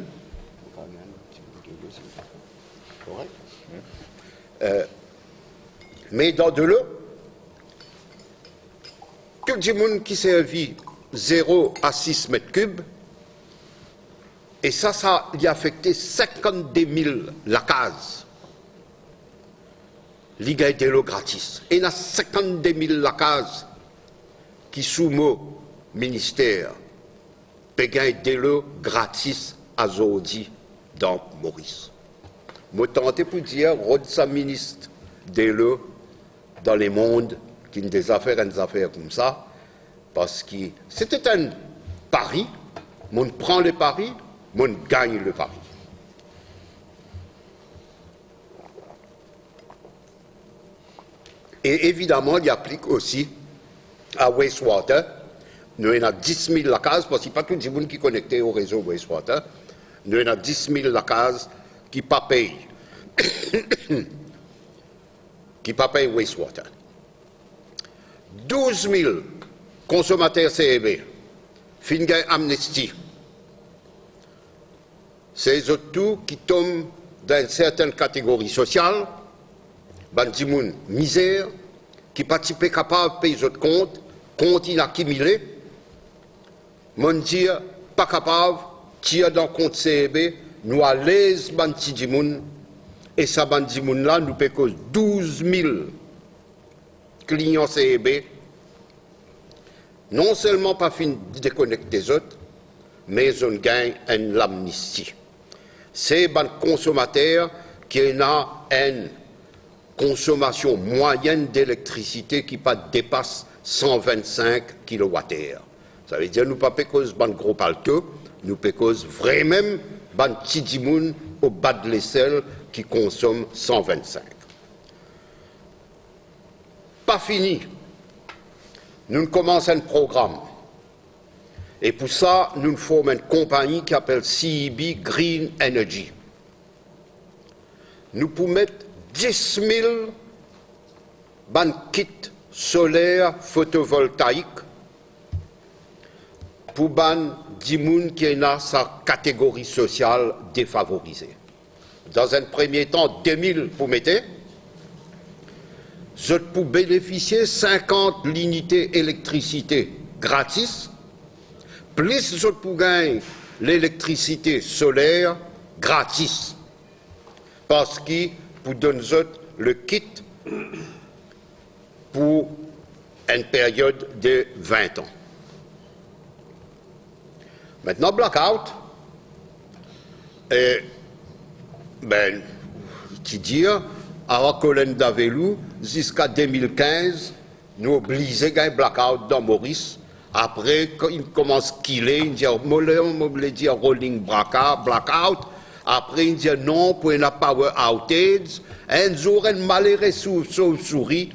Euh, me dan delo, tou dimoun ki servi zero a sis met kib, e sa, sa li afekte sinkannde mil lakaz. Li gagn delo gratis. Ena sinkannde mil lakaz ki sou mo minister pe gagn delo gratis azordi dan Moris. Mo tante pou dir, rod sa minis delo dan lemond ki'nn deza fer enn zafer koumsa, parski se ti enn pari, monn pran le pari, monn gagn le pari. E evidaman, li aplik osi a wastewater. Nou ena dis mil lakaz, parski pa tou dimoun ki konekte o rezo wastewater. Nou ena dis mil lakaz ki pa pey, ki pa pey wastewater. Douz mil konsomater C E B finn gagn amnesti. Se zot tou ki tom dan enn sertenn kategori sosial, bann dimoun mizer, ki pa ti pe kapav pey zot kont, kont inn akimile. Monn dir, pa kapav, tir dan kont C E B, nou alez bann ti dimoun, e sa bann dimoun la, nou pe koz douz mil klian C E B, non selman pa finn dekonekte zot, me zot gagn enn lamnisti. Se bann konsomater ki ena enn konsomasion mwayenn delektrasite ki pa depas san vinn-sink kilowater. Savedir nou pa pe koz bann gro palto, nou pe koz vremem bann ti dimoun o ba de lesel ki konsom san vinn-sink. Pa fini, nou komans enn program. E pou sa, nou form enn konpagni ki apel C E B Green Energy. Nou pou met dis mil Bann kit soler fotovoltaik pou bann dimoun ki ena sa kategori sosial defavorize. Dan enn premie tan, de mil pou mete, zot pou benefisie sinkant linite elektrisite gratis, plis zot pou gagn lelektrisite soler gratis, parski pou donn zot le kit pou enn period de vin an. Aster, blackout, e, be, ti dir, avan Colin Davelou, ziska de mil kinz, nou oblize gagn blackout dan Moris. Apre, kan inn koumans kile, inn dir, mo le, mo le dir rolling blackout, blackout. Apre, inn dir non, pou ena power outage. Enn zour, enn malere sou, sou, souri,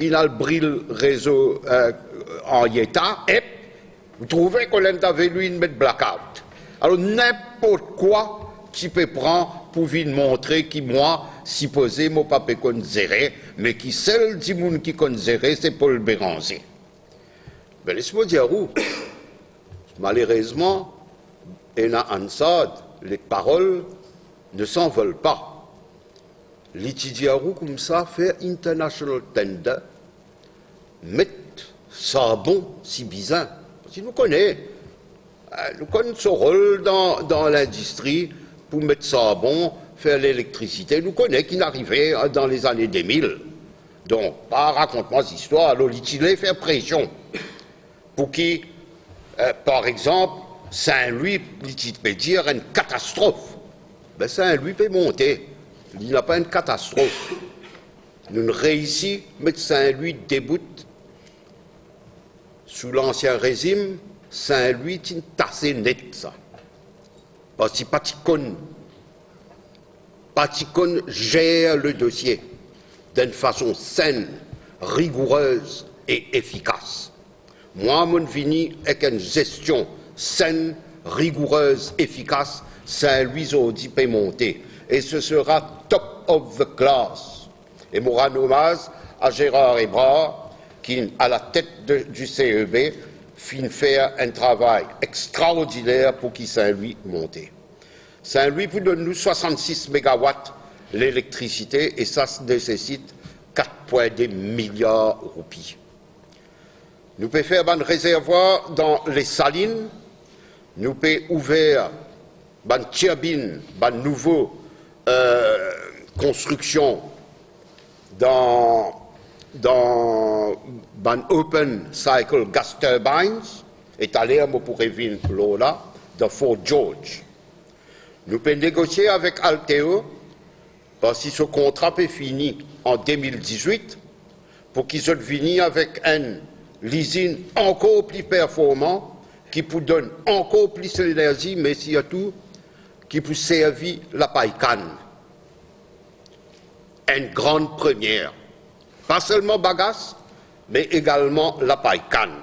inn al bril rezo, e, Henrietta, ep, ou trouve Colin Davelou inn met blackout. Alor, ninport kwa ti pe pran pou vinn montre ki mwa, sipoze mo pa pe konn zere, me ki sel dimoun ki konn zere, se Paul Bérenger. Be, les mo dir ou, malerezman, ena Hansard, les paroles ne s'envolent pas. Li ti dir ou koumsa, fer international tender, met sarbon si bizin. Parski nou kone, e, nou konn so rol dan, dan lindistri pou met sarbon, fer lelektrisite. Nou kone ki inn arive, e, dan lezane de mil. Donk, pa rakont mwa zistwar. Alor, li ti le fer presion pou ki, e, par exanp, Saint-Louis, li ti pe dir enn katastrof. Be, Saint-Louis pe monte, li napa enn katastrof. Nou'nn reisi met Saint-Louis debout. Sou lansien rezim, Saint-Louis ti'nn tase net sa. Parski pa ti konn, pa ti konn zer le dosie dan enn fason senn, rigourez e efikas. Mwa, mo'nn vini ek enn zestion senn, rigourez, efikas. Saint-Louis zordi pe monte, e ce sera top of the class. E mo rann omaz a Gérard Ebrard, ki, a la tet de, du C E B, finn fer enn travay extraordiner pou ki Saint-Louis monte. Saint-Louis pou donn nou swasannsis megawat lelektrisite, e sa nesesit kat pwin de miliar roupi. Nou pe fer bann rezervwar dan Les Salines, nou pe ouver bann tirbinn, bann nouvo, e, konstriksion dan, dan bann open cycle gas turbines, e taler mo pou revinn lor la, dan Fort George. Nou pe negosie avek Alteo, parski so kontra pe fini an de mil dizwit, pou ki zot vini avek enn lizinn ankor pli performan, ki pou donn ankor plis lenerzi, me sirtou ki pou servi lapay kann. Enn gran premie. Pa selman bagas, me egalman lapay kann.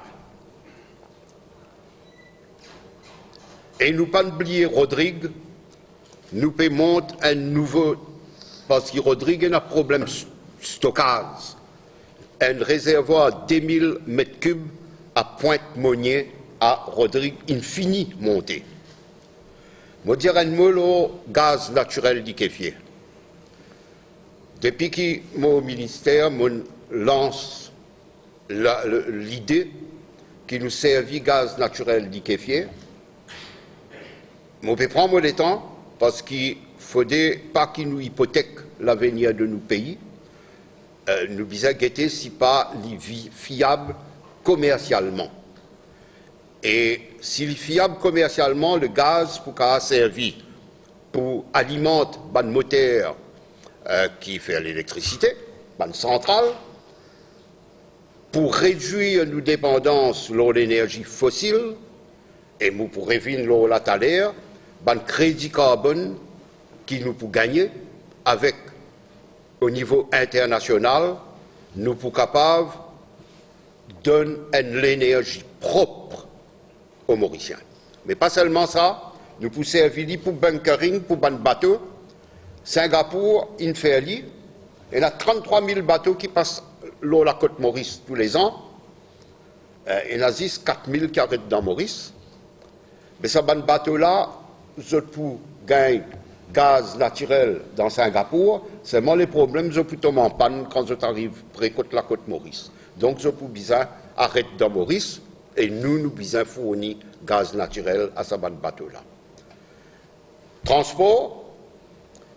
E nou pa'nn bliye Rodrig, nou pe mont enn nouvo, parski Rodrig ena problem s-, stokaz. Enn rezervwar de mil met kib a Pointe Monnier a Rodrig inn fini monte. Mo dir enn mo lor gaz natirel likefie. Depi ki mo minister, mo'nn lans la, le, lide ki nou servi gaz natirel likefie. Mo pe pran mo letan, parski fode pa ki nou ipotek lavenir de nou pei. E, nou bizin gete si pa li vi-, fiab komersialman. E si li fiab komersialman, le gaz pou kapav servi pou alimant bann moter, e, ki fer lelektrisite, bann santral, pou redwir nou depandans lor lenerzi fosil, e mo pou revinn lor la taler, bann kredi karbonn ki nou pou gagne avek o nivo internasional, nou pou kapav donn enn lenerzi prop o Morisien. Me pa selman sa, nou pou servi li pou bunkering pou bann bato. Singapour inn fer li, ena tranntrwa mil bato ki pas Lor lakot Moris toulezan, eh, ena zis kat mil ki aret dan Moris. Me sa bann bato la, zot pou gagn gaz natirel dan Singapour, selman le problem, zot pou tom anpann kan zot ariv pre kot lakot Moris. Donk, zot pou bizin aret dan Moris, e nou, nou bizin fourni gaz natirel a sa bann bato la. Transpor,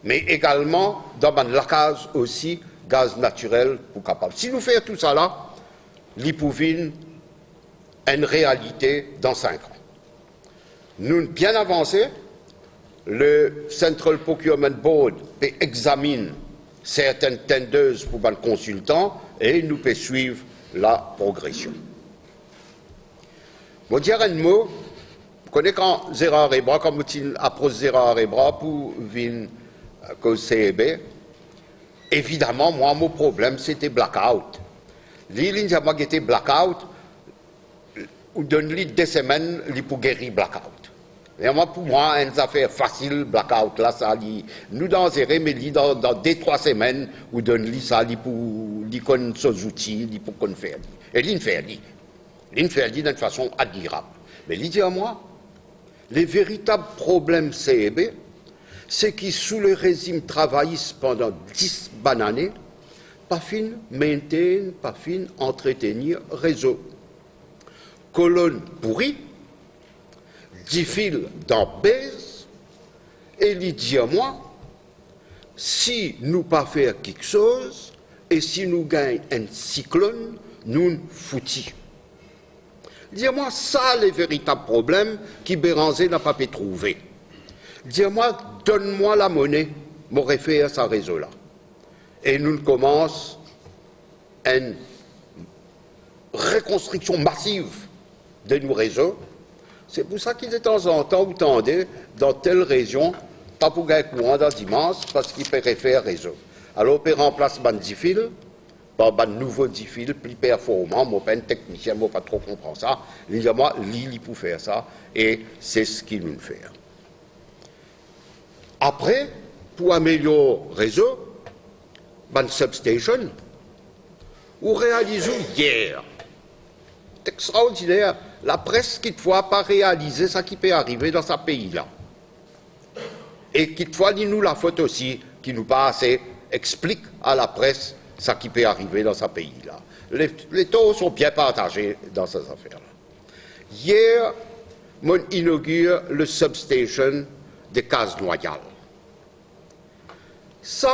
me egalman dan bann lakaz osi, gaz natirel pou kapav. Si nou fer tousala, li pou vinn enn realite dan sink an. Nou bien avanse, le Central Procurement Board pe examinn sertenn tenders pou bann konsiltan e nou pe swiv laprogresion. Mo dir enn mo, kone kan Zerar Ebra, kan mo ti apros Zerar Ebra pou vinn, eh, koz C E B, evidaman, mwa, mo problem, sete blackout. Li, li dir mwa, gete, blackout, ou donn li de semenn, li pou geri blackout. E mwa, pou mwa, enn zafer fasil, blackout la, sa li, nou danzere, me li, dan, dan de, trwa semenn, ou donn li sa, li pou, li konn so zouti, li pou konn fer li. E linn fer li. Linn fer li dan enn fason admirab. Me li dir mwa, le veritab problem C E B, se ki sou le rezim travayis pandan dis bann ane, pa finn maintain, pa finn antretenir rezo. Kolonn pouri, difil dan bez, e li dir mwa, si nou pa fer kiksoz, e si nou gagn enn siklonn, nou fouti. Dir mwa, sa le veritab problem ki Beranger napa pe trouve. Dir mwa, donn mwa lamone, mo refer sa rezo la. E nou koumans enn rekonstriksion masiv de nou rezo. Se pou sa ki detanzantan ou tande dan tel rezion, pa pou gagn kouran dan dimans, parski pe refer rezo. Alor, pe ranplas bann difil par bann nouvo difil, pli performan. Mo pa enn teknisien, mo pa tro konpran sa. Li dir mwa, li, li pou fer sa, e se seki nou fer. Apre, pou amelior rezo, bann substation, ou realiz ou yer. Extraordiner, lapres kitfwa pa realize sa ki pe arive dan sa pei la. E kitfwa li nou lafot osi, ki nou pa ase explik a lapres sa ki pe arive dan sa pei la. Les, les torts sont bien partagés dan sa zafer la. Yer, mo inogir le substation de Kaz Nwayal. Sa,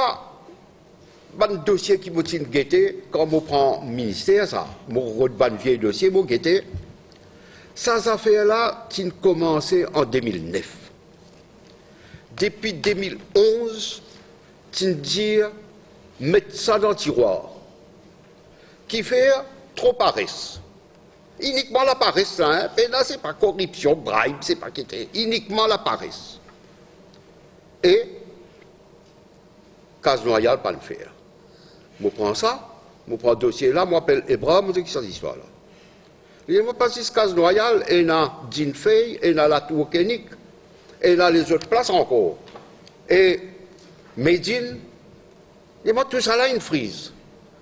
bann dosie ki mo ti gete, kan mo pran minister sa, mo rod bann vie dosie, mo gete, sa zafer la ti komanse an de mil nef. Depi de mil onz, ti dir met sa dan tirwar. Kifer? Tro pares. Inikman lapares la, hein? Pena se pa koripsion, bribe, se pa ki ete, inikman lapares. E Kaz Nwayal pa'nn fer. Mo pran sa, mo pran dosie la, mo apel Ebra, mo dir, ki sa zistwar la? Li dir mwa, pa zis Kaz Nwayal, ena Dinn Fey, ena Latour Konig, ena lezot plas ankor. E Medin, li dir mwa, tousala inn friz.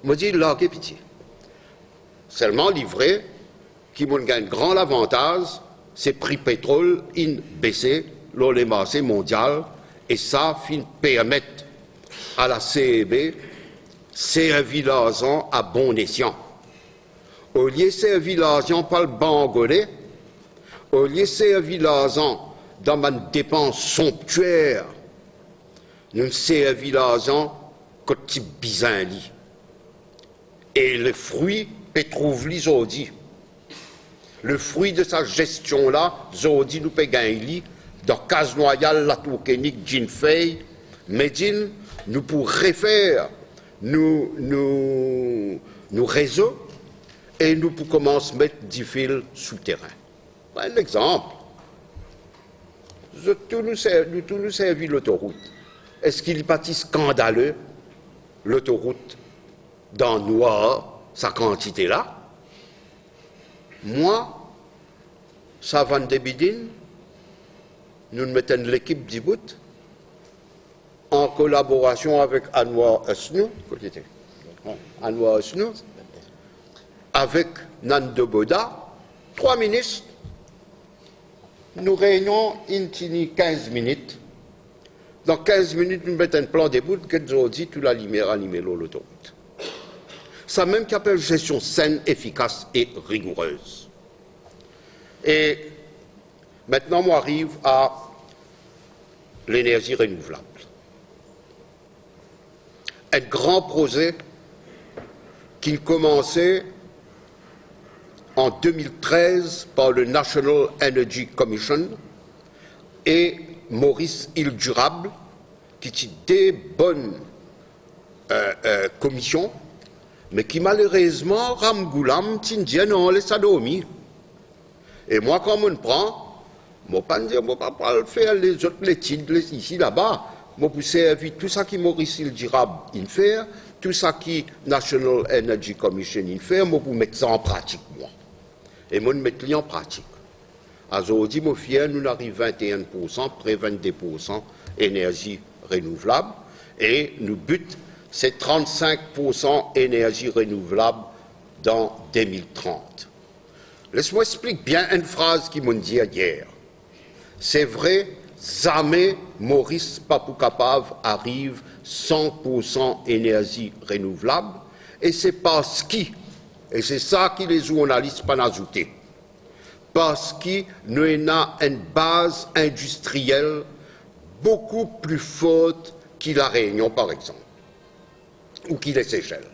Mo dir, large pitie. Selman li vre ki mo'nn gagn gran lavantaz, se pri petrol inn bese lor lemarse mondial, e sa finn permet a la C E B servi larzan a bon esian. Olie servi larzan pou al bangole, olie servi larzan dan bann depans sonptier, nou servi larzan kot ti bizin li. E lefri pe trouv li zordi. Lefri de sa zestion la, zordi nou pe gagn li dan Kaz Nwayal, Latour Konig, Dinn Fey, Medin, nou pou refer nou, nou, nou rezo e nou pou koumans met difil sou terin. Enn lexanp, zot tou nou ser-, nou tou nou servi lotorout. Eski li pa ti skandale, lotorout dan nwar, sa kantite la? Mwa, Savann Debidin, nou met enn lekip dibout, an kolaborasion avek Anwar Husnu, kot li ete? Anwar Husnu, avek Nando Bodha, trwa minis, nou reynion inn tini kinz minit. Dan kinz minit, nou met enn plan debout, get zordi, tou lalimier alime lor lotorout. Samem ki apel gestion saine, efficace et rigoureuse. E aster, mo ariv a lenerzi renouvlab. Enn gran proze ki komanse an de mil trez par le National Energy Commission e Maurice Île Durable, ki ti de bonn, eh, eh, komision, me ki malerezman Ramgoolam ti dir, "Non, les sa dormi." E mwa, kan mo'nn pran, mo pa'nn dir mo pa pou al fer lezot letid, le, isi, laba. Mo pou servi tou seki Maurice Île Durable inn fer, tou seki National Energy Commission inn fer, mo pou met sa an pratik, mwa. E mo'nn met li an pratik. Azordi, mo fier, nou ariv vinte-enn poursan, pre vennde poursan enerzi renouvlab, e nou bit, se trannsink poursan enerzi renouvlab dan de mil trant. Les mwa explik bien enn fraz ki mo'nn dir yer. Se vre, zame Moris pa pou kapav ariv san poursan enerzi renouvlab, e se parski, e se sa ki lezournalis pa'nn azoute, parski nou ena enn baz indistriel boukou pli for ki La Rényon, par exanp, ou ki Lesesel.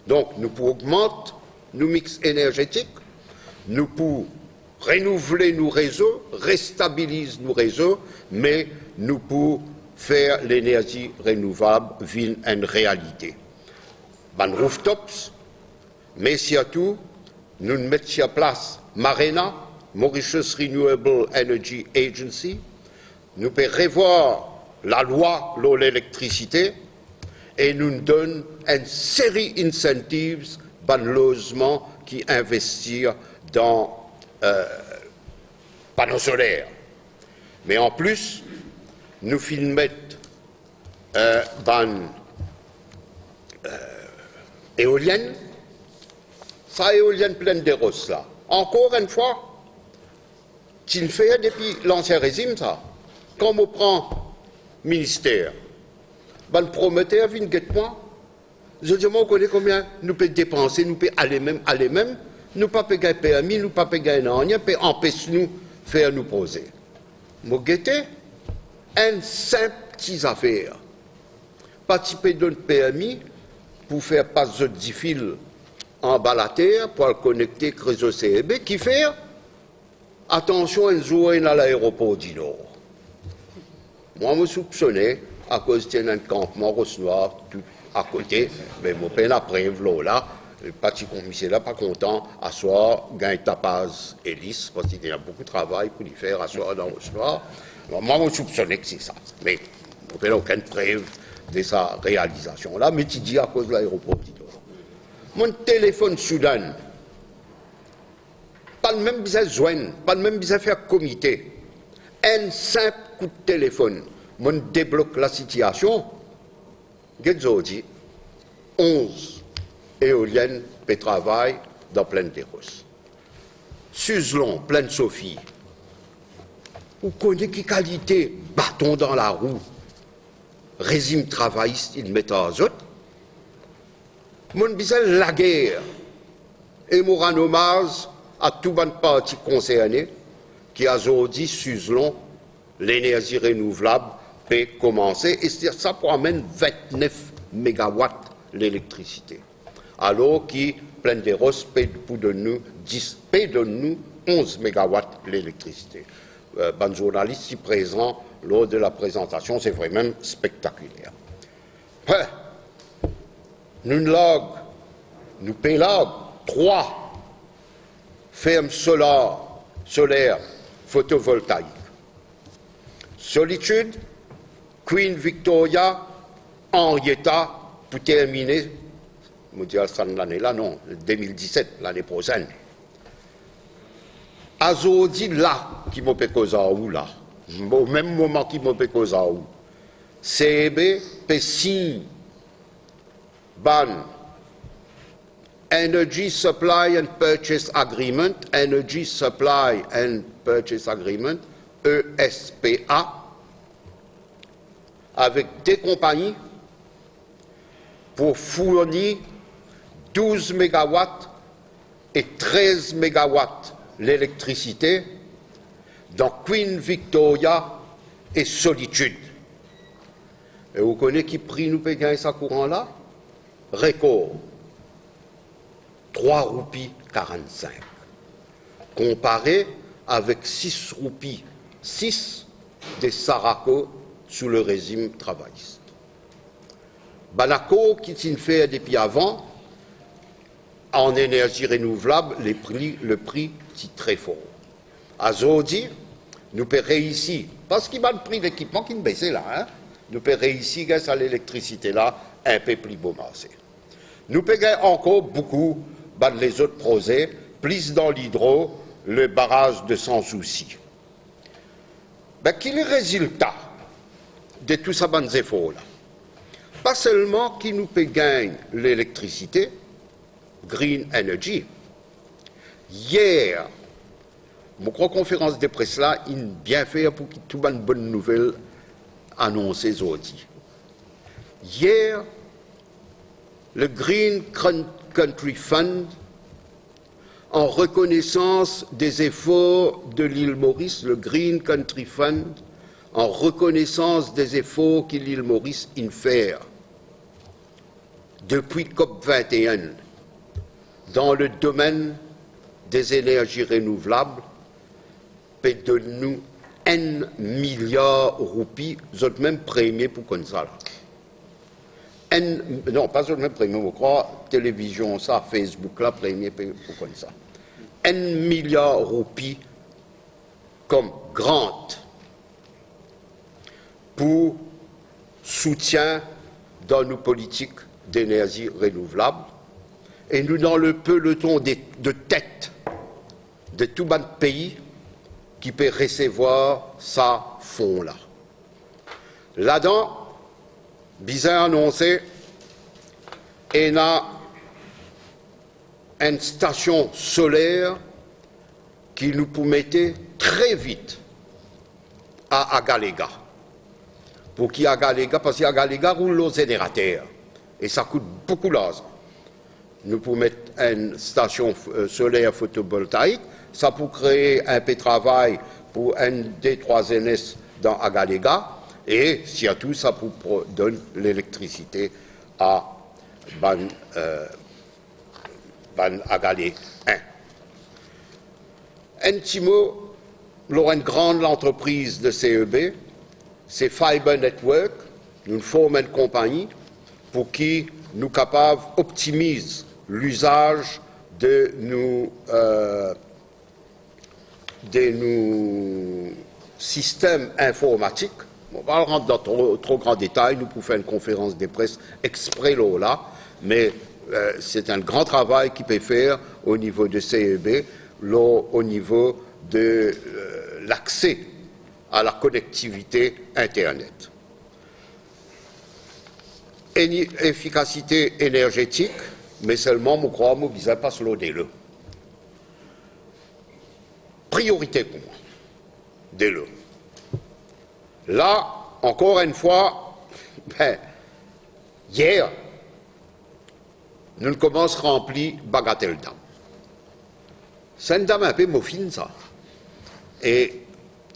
Donk, nou pou ogmant nou mix enerzetik, nou pou renouvle nou rezo, restabiliz nou rezo, me nou pou fer lenerzi renouvlab vinn enn realite. Bann rooftops, me sirtou, nou'nn met sir plas MARENA, Mauritius Renewable Energy Agency, nou pe revwar lalwa lor lelektrisite e nou'nn donn enn seri incentives bann lozman ki investir dan, eh, pano soler. Me anplis, nou finn met, eh, bann, eh, eolienn. Sa eolienn Plaine des Roses la, ankor enn fwa, ti'nn fer depi lansien rezim sa. Kan mo pran minister, bann promoter vinn get mwa, zot dir mwa, "Ou kone konbien nou pe depanse, nou pe ale mem, ale mem, nou pa pe gagn permi, nou pa pe gagn nanye, pe anpes nou fer nou proze." Mo gete, enn sinp ti zafer. Pa ti pe donn permi pou fer pas zot difil anba later pou al konekte ek rezo C E B, ki fer, atansion, enn zour ena Laeropor di Nor. Mwa, mo soupsone, akoz ti ena enn kanpman Ros Nwar tou akote, me mo pena prev lor la. Pa ti kontan, misie la pa kontan aswar gagn tapaz elis, parski li ena boukou travay pou li fer aswar dan Ros Nwar. Mwa, mo soupsone ki se sa, me mo pena okenn prev de sa realizasion la, me ti dir akoz Laeropor di Nor. Mo'nn telefonn Soudan, pa'nn mem bizin zwenn, pa'nn mem bizin fer komite. Enn sinp kout telefonn, mo'nn deblok lasitiasion. Get zordi, onz eolienn pe travay dan Plaine des Roses. Suzlon, Plaine Sophie. Ou kone ki kalite baton dan larou rezim travayis inn met ar zot? Mo'nn bizin lager, e mo rann omaz a tou bann parti konserne, ki azordi Suzlon, lenerzi renouvlab pe komanse, e sa, sa pou amenn vintnef megawat lelektrisite, alor ki Plaine des Roses pe pou donn nou dis, pe donn nou onz megawat lelektrisite. Eh, bann zournalis ti prezan lor de laprezantasion, se vremem spektakiler. He, nou larg, nou pe larg trwa ferm solar, soler fotovoltaik. Solitude, Queen Victoria, Henrietta, pou termine, mo dir sa lane la, non, de mil diset, lane prosenn. Azordi la ki mo pe koz ar ou la, o mem moman ki mo pe koz ar ou, C E B pe sign bann Energy Supply and Purchase Agreement, Energy Supply and Purchase Agreement, E S P A, avek de konpagni pou fourni douz megawat e trez megawat lelektrisite dan Queen Victoria e Solitude. E ou kone ki pri nou pe gagn sa kouran la? Rekor, trwa roupi karannsink, konpare avek sis roupi sis de Saraco sou lerezim travayis. Bann akor ki ti finn fer depi avan an enerzi renouvlab, lepri, lepri ti tre for. Azordi, nou pe reisi, parski bann pri lekipman ki bese la, hein, nou pe reisi gagn sa lelektrisite la inpe pli bon marse. Nou pe gagn ankor boukou bann lezot proze, plis dan lidro, le baraz de Sans Souci. Be, ki le rezilta de tou sa bann zefor la? Pa selman ki nou pe gagn lelektrisite, green energy. Yer, mo krwar konferans de pres la inn bien fer pou ki tou bann bonn nouvel anonse zordi. Yer, le Green Coun-, Country Fund, an rekonesans de zefor de Lil Moris, le Green Country Fund, an rekonesans de zefor ki Lil Moris inn fer depi COP vingt et un dan le domenn de zenerzi renouvlab, pe donn nou enn miliar roupi, zot mem premie pou konn sa la. Enn, non, pa zot mem premie, mo krwar televizion sa, Facebook la, premie pe, pou konn sa. Enn miliar roupi kom grant pou soutien dan nou politik denerzi renouvlab, e nou dan le peloton de, de tet de tou bann pei ki pe resevwar sa fon la. Ladan, bizin anonse, ena enn stasion soler ki nou pou mete tre vit a Agalega. Pou ki Agalega? Parski Agalega roul lor zenerater e sa kout boukou larzan. Nou pou met enn stasion, eh, soler fotovoltaik, sa pou kree inpe travay pou enn, de, trwa zenes dan Agalega, e sirtou sa pou pro-, donn lelektrisite a bann, eh, bann Agalez. Enn ti mo lor enn gran lantrepriz de C E B, se Fiber Network. Nou form enn konpagni pou ki nou kapav optimiz lizaz de nou, eh, de nou sistem informatik. Mo pa rant dan tro, tro gran detay, nou pou fer enn konferans de pres expre lor la, me, eh, se enn gran travay ki pe fer o nivo de C E B, lor, o nivo de, eh, lakse a la konektivite internet. Eni-, efikasite enerzetik, me selman, mo krwar, mo bizin pas lor delo. Priorite pou mwa, delo. La, ankor enn fwa, be, yer, nou komans ranpli Bagatelle Dam. Sa enn dam inpe mofin sa. E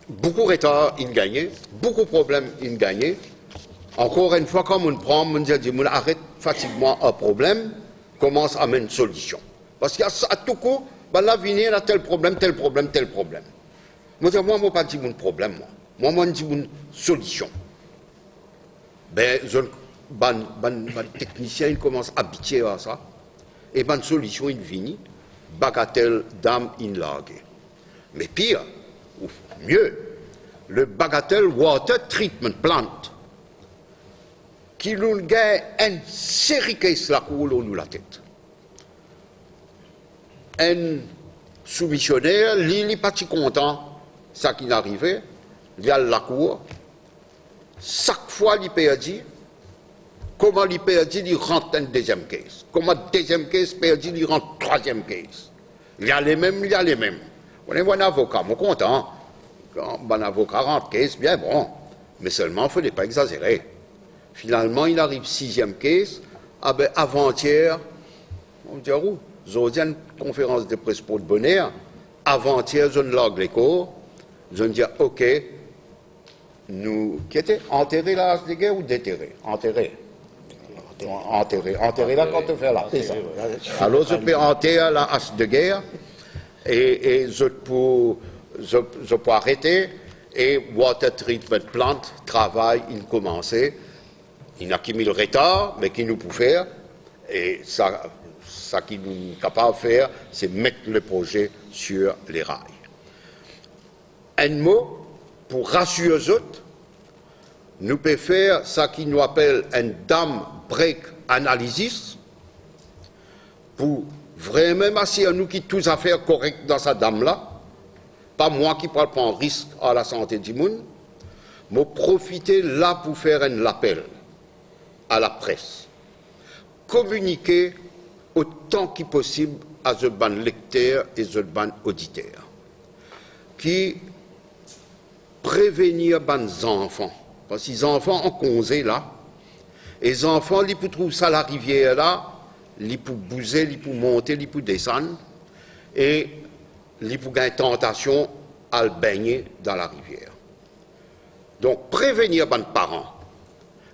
boukou retar inn gagne, boukou problem inn gagne. Ankor enn fwa, kan mo'nn pran, mo'nn dir dimoun, aret fatig mwa ar problem, komans amenn solision. Parski a, a tou kou, bannla vini, ena tel problem, tel problem, tel problem. Mo dir, mwa, mo pa dimoun problem, mwa. Mwa, mo enn dimoun solision. Be, zot, bann, bann, bann teknisien, inn komans abitie ar sa, e bann solision inn vini, Bagatelle Dam inn large. Me pir, ou mie, le Bagatelle Water Treatment Plant, ki nou gagn enn seri kes lakour lor nou latet. Enn soumisioner, li, li pa ti kontan sa ki'nn arive, li al lakour. Sak fwa li perdi, Kouma li perdi, li rant enn deziem kes. Kouma deziem kes perdi, li rant trwaziem kes. Li ale mem, li ale mem. Mo ena enn avoka, mo kontan. Kan bann avoka rant kes, bien bon. Me selman, fode pa egzazere. Finalman, li ariv siziem kes, abe, avantier, mo dir ou, zordi enn konferans de pres port boner, avantier, zot inn larg lekor, zot inn dir, ok, nou, ki ete, antere la-as de ger ou detere? Antere. Antere. Antere, antere la, kan to fer lape sa. Alor, zot pe anter la-as de ger, e, e zot pou, zot, zot pou arete, e water treatment plant, travay inn koumanse, inn akimil retar, me ki nou pou fer, e sa, sa ki nou kapav fer, se met le proze sir leray. Enn mo, pou rasir zot, nou pe fer sa ki nou apel enn dam break analysis, pou vremem asir nou ki tou zafer korek dan sa dam la, pa mwa ki pou al pran risk ar lasante dimoun, mo profite la pou fer enn lapel a lapres. Kominike otan ki posib a zot bann lekter e zot bann oditer. Ki prevenir bann zanfan. Parski zanfan an konze la, e zanfan, li pou trouv sa larivier la, li pou bouze, li pou monte, li pou desann, e li pou gagn tantasion al begne dan larivier. Donk, prevenir bann paran.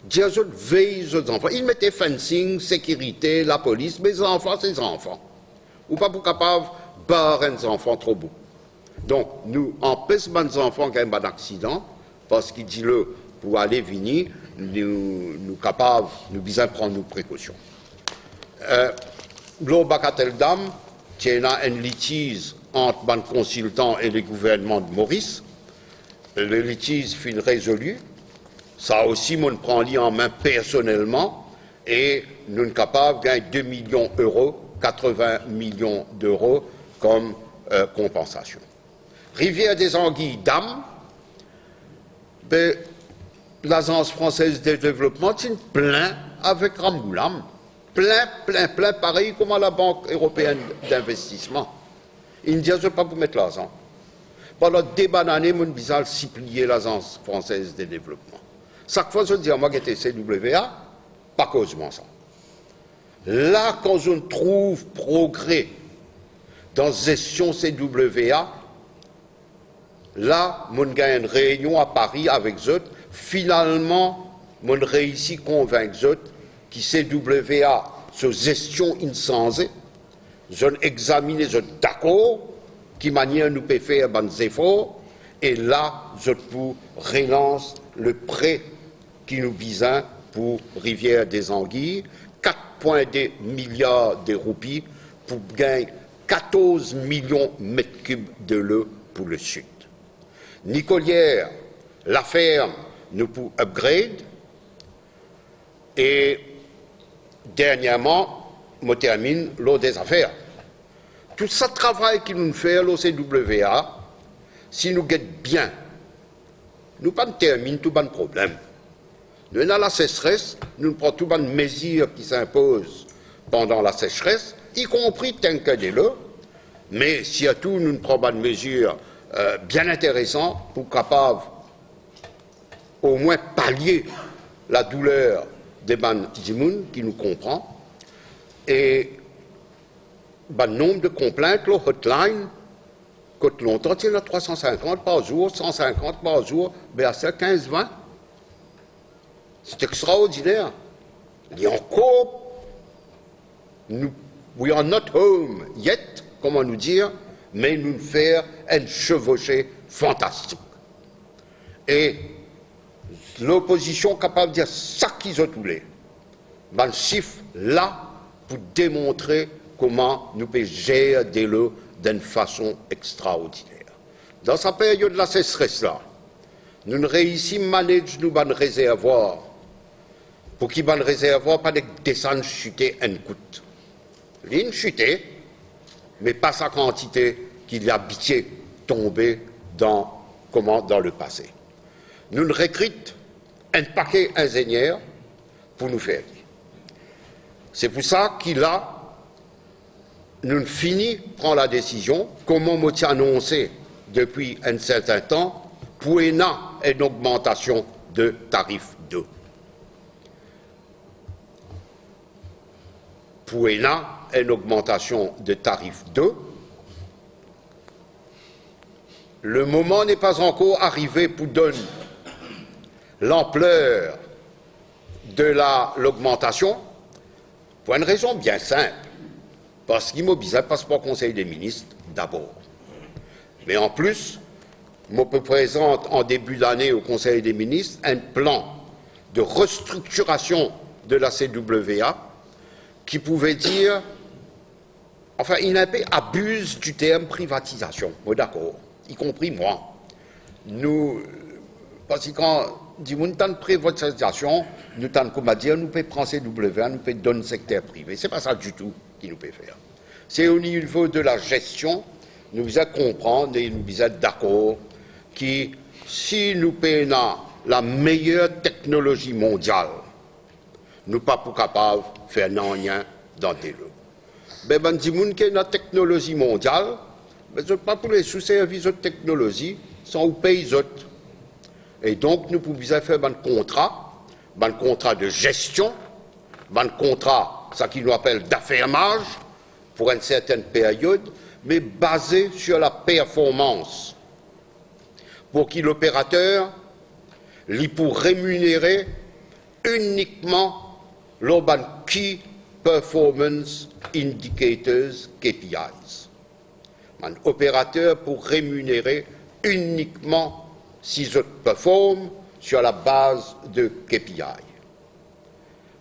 Dir zot vey zot zanfan. Inn mete fencing, sekirite, lapolis, me zanfan se zanfan. Ou pa pou kapav bar enn zanfan tro boug. Donk, nou anpes bann zanfan gagn bann aksidan, parski dilo pou ale vini, nou, nou kapav, nou bizin pran nou prekosion. Eh, lor Bagatelle Dam, ti ena enn litiz ant bann konsiltan e le gouvernman de Moris. Le litiz finn rezoli. Sa osi, mo'nn pran li an me personelman e nou'nn kapav gagn de milion euro, katrevin milion d'euro kom, eh, konpansasion. Rivière des Anguilles Dam, be, Lazans Fransez de Devlopman ti'nn plin avek ramoulam. Plin, plin, plin, parey kouma Labank Eropeenn Dinvestisman. Inn dir zot pa pou met larzan. Pandan de bann ane, mo'nn bizin al sipliye Lazans Fransez de Devlopman. Sak fwa zot dir mwa, "Gete, C W A, pa koz mwa sa." La, kan zot trouv progre dan zestion C W A, la, mo'nn gagn enn reynion a Pari avek zot. Finalman, mo'nn reisi konvink zot ki C W A, so zestion inn sanze. Zot inn examine, zot dakor ki manier nou pe fer bann zefor, e la, zot pou relans le pre ki nou bizin pou Rivière des Anguilles, kat pwin de miliar de roupi pou gagn katorz milion met kib delo pou le sid. Nicolière, Laferm, nou pou upgrade. E derniereman, mo terminn lor de zafer. Tou sa travay ki nou fer lor C W A, si nou get bien, nou pa'nn terminn tou bann problem. Nou ena lasesres, nou pran tou bann mezir ki sinpoz pandan lasesres, ikonpri tanker delo, me sirtou nou pran bann mezir, eh, bien interesan pou kapav omwin palie ladouler de bann dimoun ki nou konpran. E bann nonb de konplint lor hotline, kot lontan ti ena trwa san sinkant par zour, san sinkant par zour, be aster kinz, vin. Se extraordiner. Li ankor, nou, we are not home yet, kouma nou dir, me nou fer enn chevauchée fantastik. E lopozision kapav dir sa ki zot oule. Bann sif la pou demontre kouma nou pe zer delo d'enn fason extraordiner. Dan sa period lasesres la, nou'nn reisi manage nou bann rezervwar, pou ki bann rezervwar pa nek desann site enn kout. Li'nn site, me pa sa kantite ki li abitie tonbe dan, kouma dan lepase. Nou'nn rekrit enn pake inzenier pou nou fer li. Se pou sa ki la, nou fini pran ladesizion, kouma mo ti anonse depi enn sertin tan, pou ena enn ogmantasion de tarif dlo. Pou ena enn ogmantasion de tarif dlo, le moment n'est pas encore arrivé pou donn lanpler de la, logmantasion, pou enn rezon bien sinp, parski mo bizin pas par Konsey de Minis dabor. Me an plis, mo pe prezant an debi lane o Konsey de Minis enn plan de restriktirasion de la C W A, ki pou vedir, anfin, inn inpe abiz di term privatizasion, mo dakor, ikonpri mwa. Nou, parski kan dimoun tann privatizasion, nou tann koumadir, nou pe pran C W A, nou pe donn sekter prive. Se pa sa ditou ki nou pe fer. Se o nivo de la zestion, nou bizin konpran e nou bizin dakor ki si nou pena la meyer teknolozi mondial, nou pa pou kapav fer nanye dan delo. Be, bann dimoun ki ena teknolozi mondial, be, zot pa pou les ou servi zot teknolozi san ou pey zot. E donk, nou pou bizin fer bann kontra, bann kontra de zestion, bann kontra, sa ki nou apel dafermaz, pou enn sertenn period, me baze sir la performans, pou ki loperater, li pou reminere inikman lor bann Key Performance Indicators, K P Is. Bann operater pou reminere inikman si zot perform sir la baz de K P I.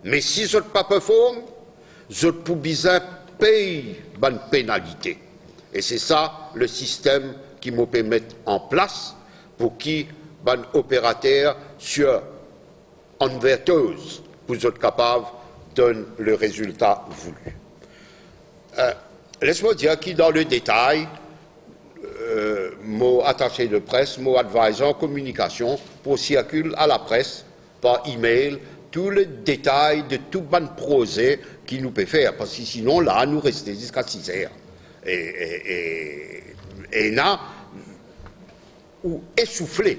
Me si zot pa perform, zot pou bizin pey bann penalite. E se sa le sistem ki mo pe met an plas pou ki bann operater sir on their toes pou zot kapav donn le rezilta voulu. Eh, les mo dir ki dan le detay, eh, mo atase de pres, mo advisor kominikasion pou sirkil a lapres par email tou le detay de tou bann proze ki nou pe fer, parski sinon la nou reste ziska siz er. E, e, e, ena ou esoufle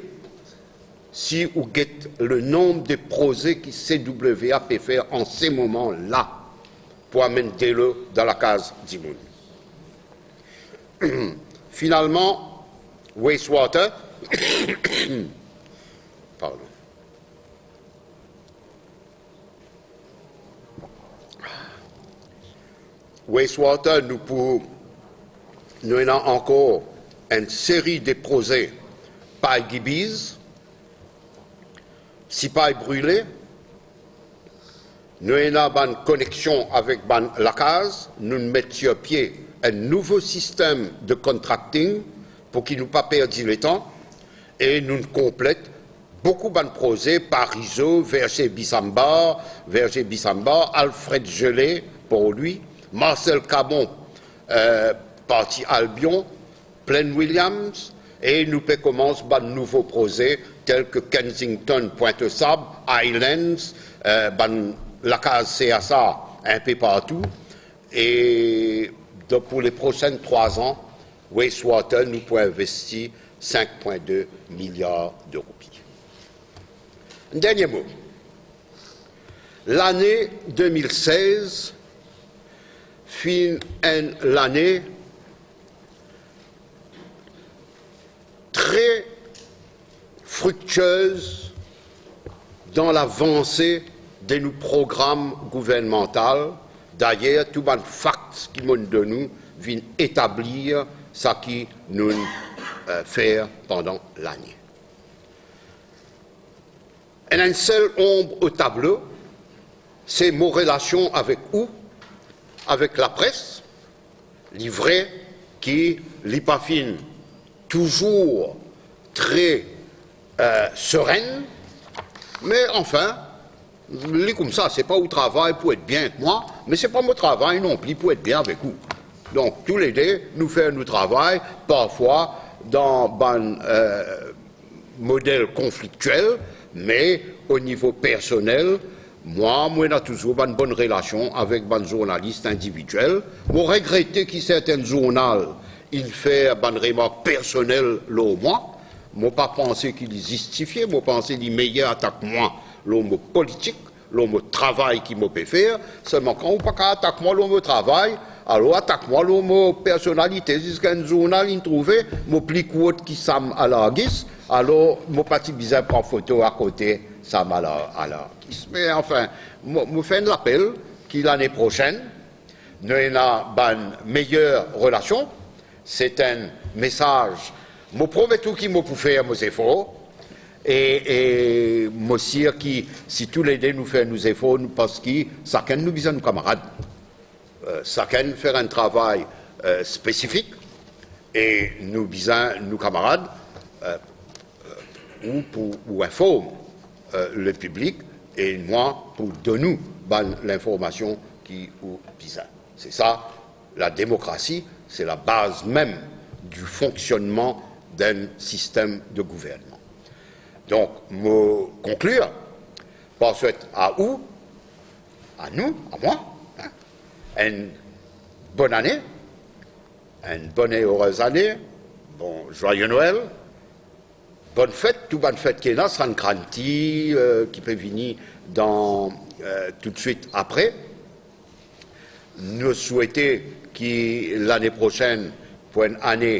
si ou get le nonb de proze ki C W A pe fer an se moman la pou amenn delo dan lakaz dimoun. Finalman, wastewater, pardon. Wastewater, nou pou, nou ena ankor enn seri de proze pay gibiz, sipay brile, nou ena bann koneksion avek bann lakaz, nou met sir pie enn nouvo sistem de contracting pou ki nou pa perdi letan, e nou konplet boukou bann proze, Parizeau, Verger Bissambar, Verger Bissambar, Alfred Gelée, Port-Louis, Marcel Cabon, eh, parti Albion, Plaine Williams, e nou pe koumans bann nouvo proze tel ke Kensington, Pointe-aux-Sables, Highlands, eh, bann lakaz C S A inpe partou. E donk, pou le prosin trwa an, wastewater, nou pou investi sink pwin de miliar de roupi. Enn dernie mo. Lane de mil sez finn enn lane tre friktiez dan lavanse de nou program gouvernmantal. Dayer, tou bann fakt ki mo'nn donn ou vinn etablir sa ki nou'nn, eh, fer pandan lane. Ena enn sel onb o tablo, se mo relasion avek ou, avek lapres. Li vre ki li pa finn touzour tre, eh, seren, me anfin, li koumsa, se pa ou travay pou et bien ek mwa, me se pa mo travay nonpli pou et bien avek ou. Donk, toulede, nou fer nou travay, parfwa dan bann, eh, model konfliktiel, me o nivo personel, Mwa, mo ena touzour bann bonn relasion avek bann zournalis individiel. Mo regrete ki sertin zournal inn fer bann remark personel lor mwa. Mo pa panse ki li zistifie, mo panse li meyer atak mwa lor mo politik, lor mo travay ki mo pe fer. Selman kan ou pa kav atak mwa lor mo travay, alor atak mwa lor mo personalite. Ziska enn zournal inn trouve mo pli kourt ki Sam Alargis, alor mo pa ti bizin pran foto akote Sam Alar-, Alargis. Me anfin, mo, mo fer enn lapel ki lane prosenn, nou ena bann meyer relasion. Se enn mesaz. Mo promet ou ki mo pou fer mo zefor. E, e mo sir ki si toulede nou fer nou zefor, nou, parski sakenn nou bizin nou kamarad. Eh, sakenn fer enn travay, eh, spesifik e nou bizin nou kamarad, eh, ou pou ou inform, eh, lepiblik e mwa pou donn ou bann linformasion ki ou bizin. Se sa, la demokrasi, se la baz mem di fonksionnman d'enn sistem de gouvernman. Donk, mo konklir par swet a ou, a nou, a mwa, hein, enn bonn ane, enn bonn e erez ane, bon, joyeux Noël, bonn fet, tou bann fet ki ena, Sankranti, eh, ki pe vini dan, eh, toutswit apre. Nou swete ki lane prosenn pou enn ane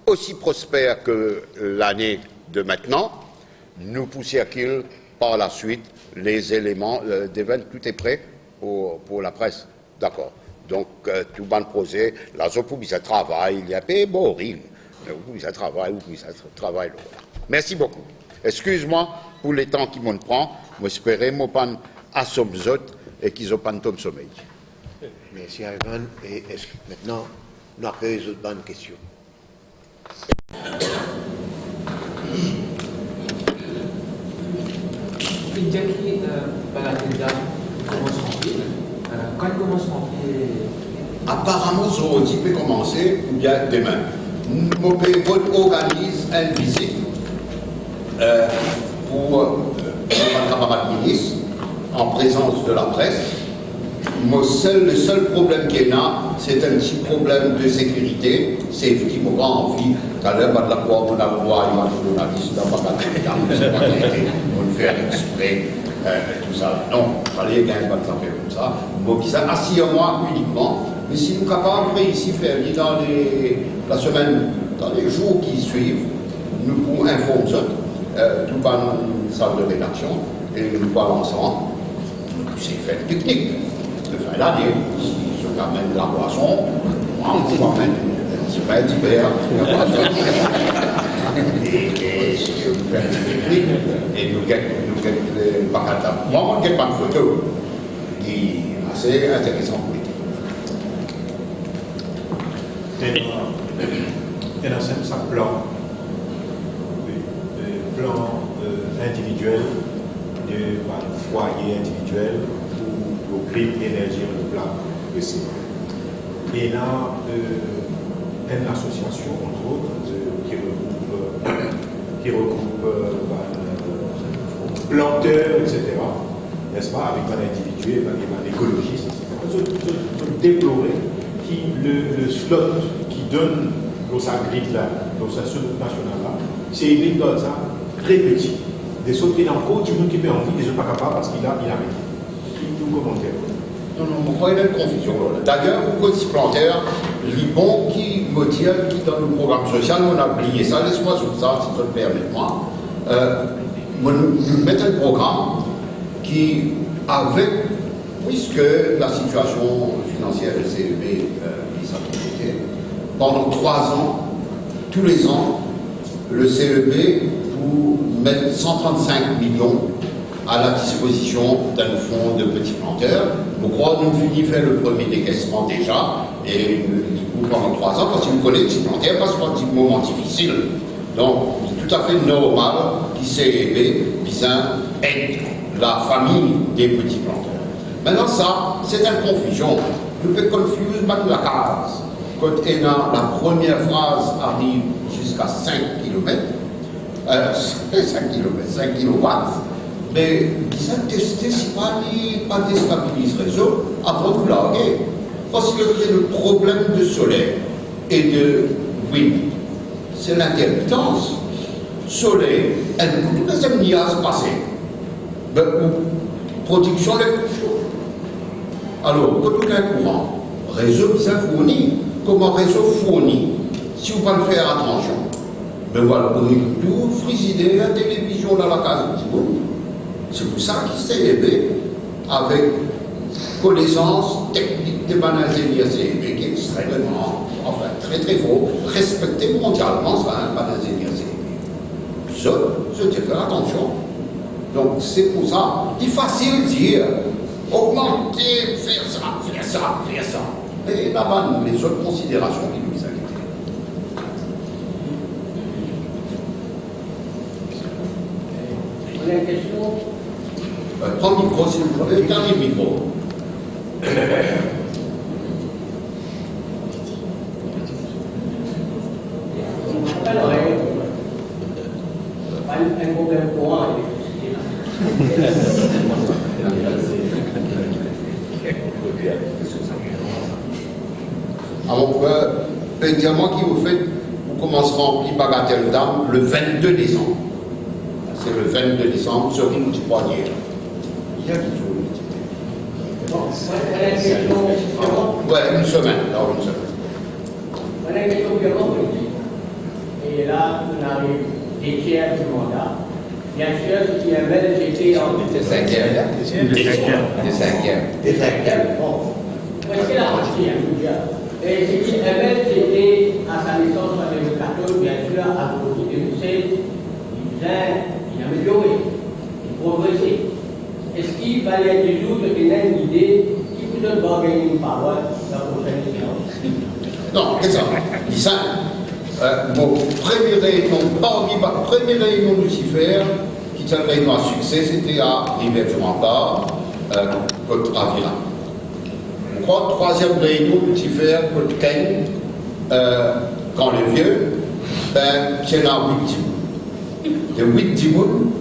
osi prosper ke lane de mintnan. Nou pou sirkil par laswit lezeleman, eh, devenn tou pre pou, pou lapres. Dakor. Donk, eh, tou bann proze la, zot pou bizin travay, li enpe boring. Me ou pou bizin travay, ou pou bizin tra-, travay lor la. Mersi boukou. Exkiz mwa pou letan ki mo'nn pran, mo espere mo pa'nn asom zot e ki zot pa'nn tom somey. Mersi, Ivan. E eski mintnan nou akey zot bann kestion? Finn dir ki, eh, bann atann la koumans ranpli, eh, kan li koumans ranpli? Aparaman, zordi pe koumanse oubien demin. Mo pe, mo organiz enn vizit, eh, pou, eh, bann kamarad minis, an prezans de lapres. Mo sel, le sel problem ki ena, se enn ti problem de sekirite, safety. Mo pa anvi, taler bann la krwar mo avoy bann zournalis dan bann, mo fer expre, eh, tou sa. Non, fale gagn bann zafer koumsa. Mo bizin asir mwa inikman, me si nou kapav reisi fer li dan le, lasemenn, dan le zour ki swiv, nou pou inform zot, eh, tou bann sal de redaksion, e nou pou al ansam, nou pou sey fer piknik. Lefin lane, si zot amenn labwason, mwa, mo pou amenn, se pa enn diber, labwason. E, e, nou fer enn piknik, e nou get, nou get, eh, bann katab. Mwa, mo get bann foto. Li ase interesan pou li. Ena, ena sa plan, eh, plan, eh, individiel, de bann fwaye individiel pou, pou pli enerzi dan plan de se. Ena, eh, enn asosiasion, entre autres, eh, ki regroup, eh, ki regroup, eh, bann, eh, planter, et cetera, n'est-ce pas, avek bann individi, bann, bann ekolozis, et cetera. Zot, zot, zot deplore ki le, le slot ki donn lor sa grid la, lor sa slot nasional la, se ena enn gard sa tre peti. De sort ki ena ankor dimoun ki pe anvi, me zot pa kapav parski la, li arete. Ki, ki ou komanter? Non, non, mo krwar ena enn konfizion la. Dayer, pou koz ti planter, li bon ki mo dir ki dan nou program sosial, nou ena bliye sa, les mwa zot sa, si zot permet mwa. Eh, mo, nou, nou met enn program ki, avek, puiske la sitiasion finansier de C E B, eh, li sa konplike, pandan trwa an, tou le zan, le C E B pou met san trannsink milion a la dispozision d'enn fon de peti planter. Mo krwar nou fini fer le premie dekesman deza, e li pou pandan trwa an, parski nou kone peti planter pas par ti moman difisil. Donk, li toutafe normal ki C E B bizin ed la fami de peti planter. Mintnan sa, se enn konfizion. Nou pe konfiz bann lakaz. Kot ena la premie fraz ariv ziska sink kilomet, eh, sink kilomet, sink kilowat, Me bizin teste si pa li pa destabiliz rezo avan nou large. Parski le problem de soler e de wind, se lintermitans. Soler, enn kou tou deziem niaz pase, be, ou prodiksion lektriksite. Alor, kot ou gagn kouran? Rezo bizin fourni. Kouma rezo fourni, si ou pa fer atansion, be, ou al bril tou frizider, televizion dan lakaz dimoun. Se pou sa ki CEB, avek konesans teknik de bann inzenier CEB ki extrememan, anfin, tre, tre for, respekte mondialman, sa, bann inzenier CEB. Zot, zot ti fer atansion. Donk, se pou sa, li fasil dir, ogmante, fer sa, fer sa, fer sa. E ena bann lezot konsiderasion ki nou bizin gete. Ou ena enn kestion? Euh, pran mikro, silvouple. Pran mikro. Enn problem kouran, elektrisite la. Alor, euh, pe dir mwa ki, ofet, ou koumans ranpli bagatel dam le vennde desam. Se le vennde desam, seki nou ti krwar yer. Yer ki zour nou ti... Bon, mwa, mwa, enn kestion. Wi, enn semenn, dan enn semenn. Mwa, enn kestion vreman politik. E la, nou ariv de tier di manda. Bien sir, si ML ti ete an... De sinkiem. De sinkiem. De sinkiem. Bon. Preske lamwatie, hein, je veux dire. E si ML ti ete a sa nesans an de mil katorz, bien sir, azordi de mil sez, li bizin, li ameliore, li progrese. Eski, valer dizour, zot ena enn lide ki pou zot bargaining power dan prosenn seans? Non, get sa. Li sinp. Euh, mo premie reynion, parmi ba-, premie reynion Lucifer, ki ti enn reynion a sikse, sete a Rivière du Rempart, euh, kot Avila. Mo krwar trwaziem reynion Lucifer kot Keny, euh, Camp-les-Vieux, be, ti ena wit dimoun. De wit dimoun,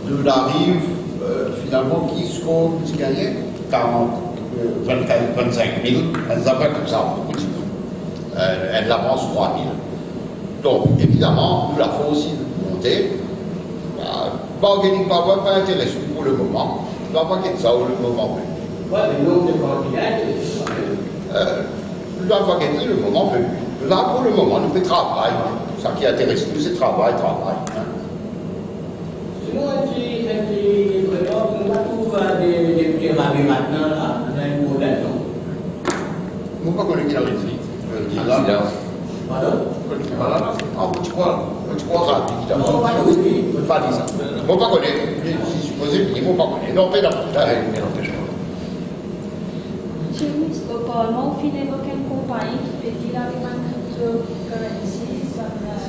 nou ariv, euh, finalman, ki skor nou ti gagne? Karant, euh, vinn-, vennsink mil, enn zafer koumsa, boukou dimoun. Euh, enn lavans trwa mil. Donk, evidaman, nou lafors inn monte. Ba, bargaining power pa interes nou pou lemoman. Nou ava get sa lemoman veni. Wi, me nonb de kandida, euh, nou ava get li lemoman veni. La, pou lemoman, nou pe travay. Sa ki interes nou, se travay, travay, hein. Sinon, enn ti, enn ti, vreman, nou pa trouv, euh, de, de, de Rabé Matlan la, nou ena enn problem, non? Mo pa kone ki arive li. Aksidan. Pardon? Mo pa kone ki arive la. Ah, mo ti krwar, mo ti krwar Rabé ki... Non, pa kone. Pa di sa. Mo pa kone. Li sipoze vini, mo pa kone. Non, pe la. Misie le minis, o Parlman, ou finn evok enn konpagni ki pe deal avek bann cryptocurrencies, bann, euh,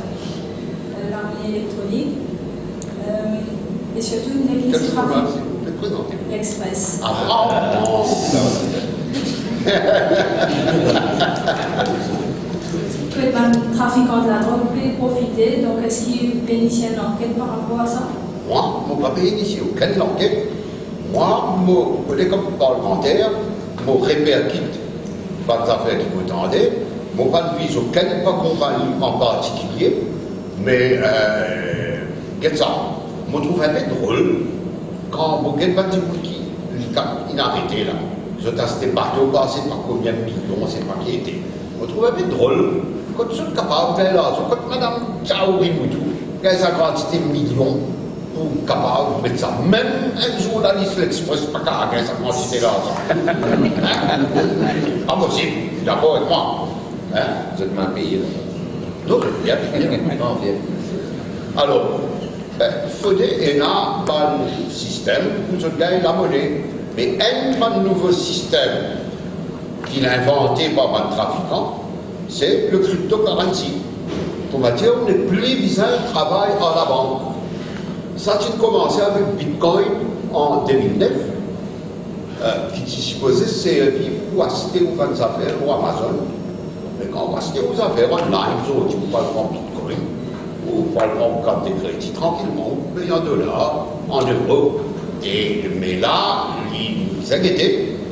euh, lame elektronik, euh, e sirtou enn... Kel konpagni, silvouple, prezante? L'Express. Ah, ah, ah. Ki bann trafikan ladrog pe profite, donk eski ou pe inisie enn lanket par rapor a sa? Mwa, mo pa pe inisie okenn lanket. Mwa, mo, kote kom parlmanter, mo reperkit bann zafer ki mo tande, mo pa viz okenn pa konpagni an partikilie, me, euh, get sa, mo trouv inpe drol kan mo get bann dimoun ki, ki inn arete la, zot aste bato par se pa konbien milion, se pa ki ete. Mo trouv inpe drol, kot zot kapav gagn larzan, kot madam Tchaouri Boutou gagn sa kantite milion pou kapav met sa. Mem enn zournalis L'Express pa kapav gagn sa kantite larzan. Hein? Inposib, dakor avek mwa. Hein? Zot mal peye la. Non, zot bien peye. Non, bien. Alor, be, fode ena bann sistem pou zot gagn lamone. Me enn bann nouvo sistem ki inn invante par bann trafikan, se le cryptocurrency. Kouma dir, ou nepli bizin travay ar labank. Sa ti komanse avek Bitcoin an de mil nef, euh, ki ti sipoze servi pou aste ou bann zafer lor Amazon. Me kan ou aste ou zafer online, zordi ou pou al pran Bitcoin, ou pou al pran ou kart de kredi trankilman, ou pey an dolar, an euro, E, me la, li, nou bizin gete,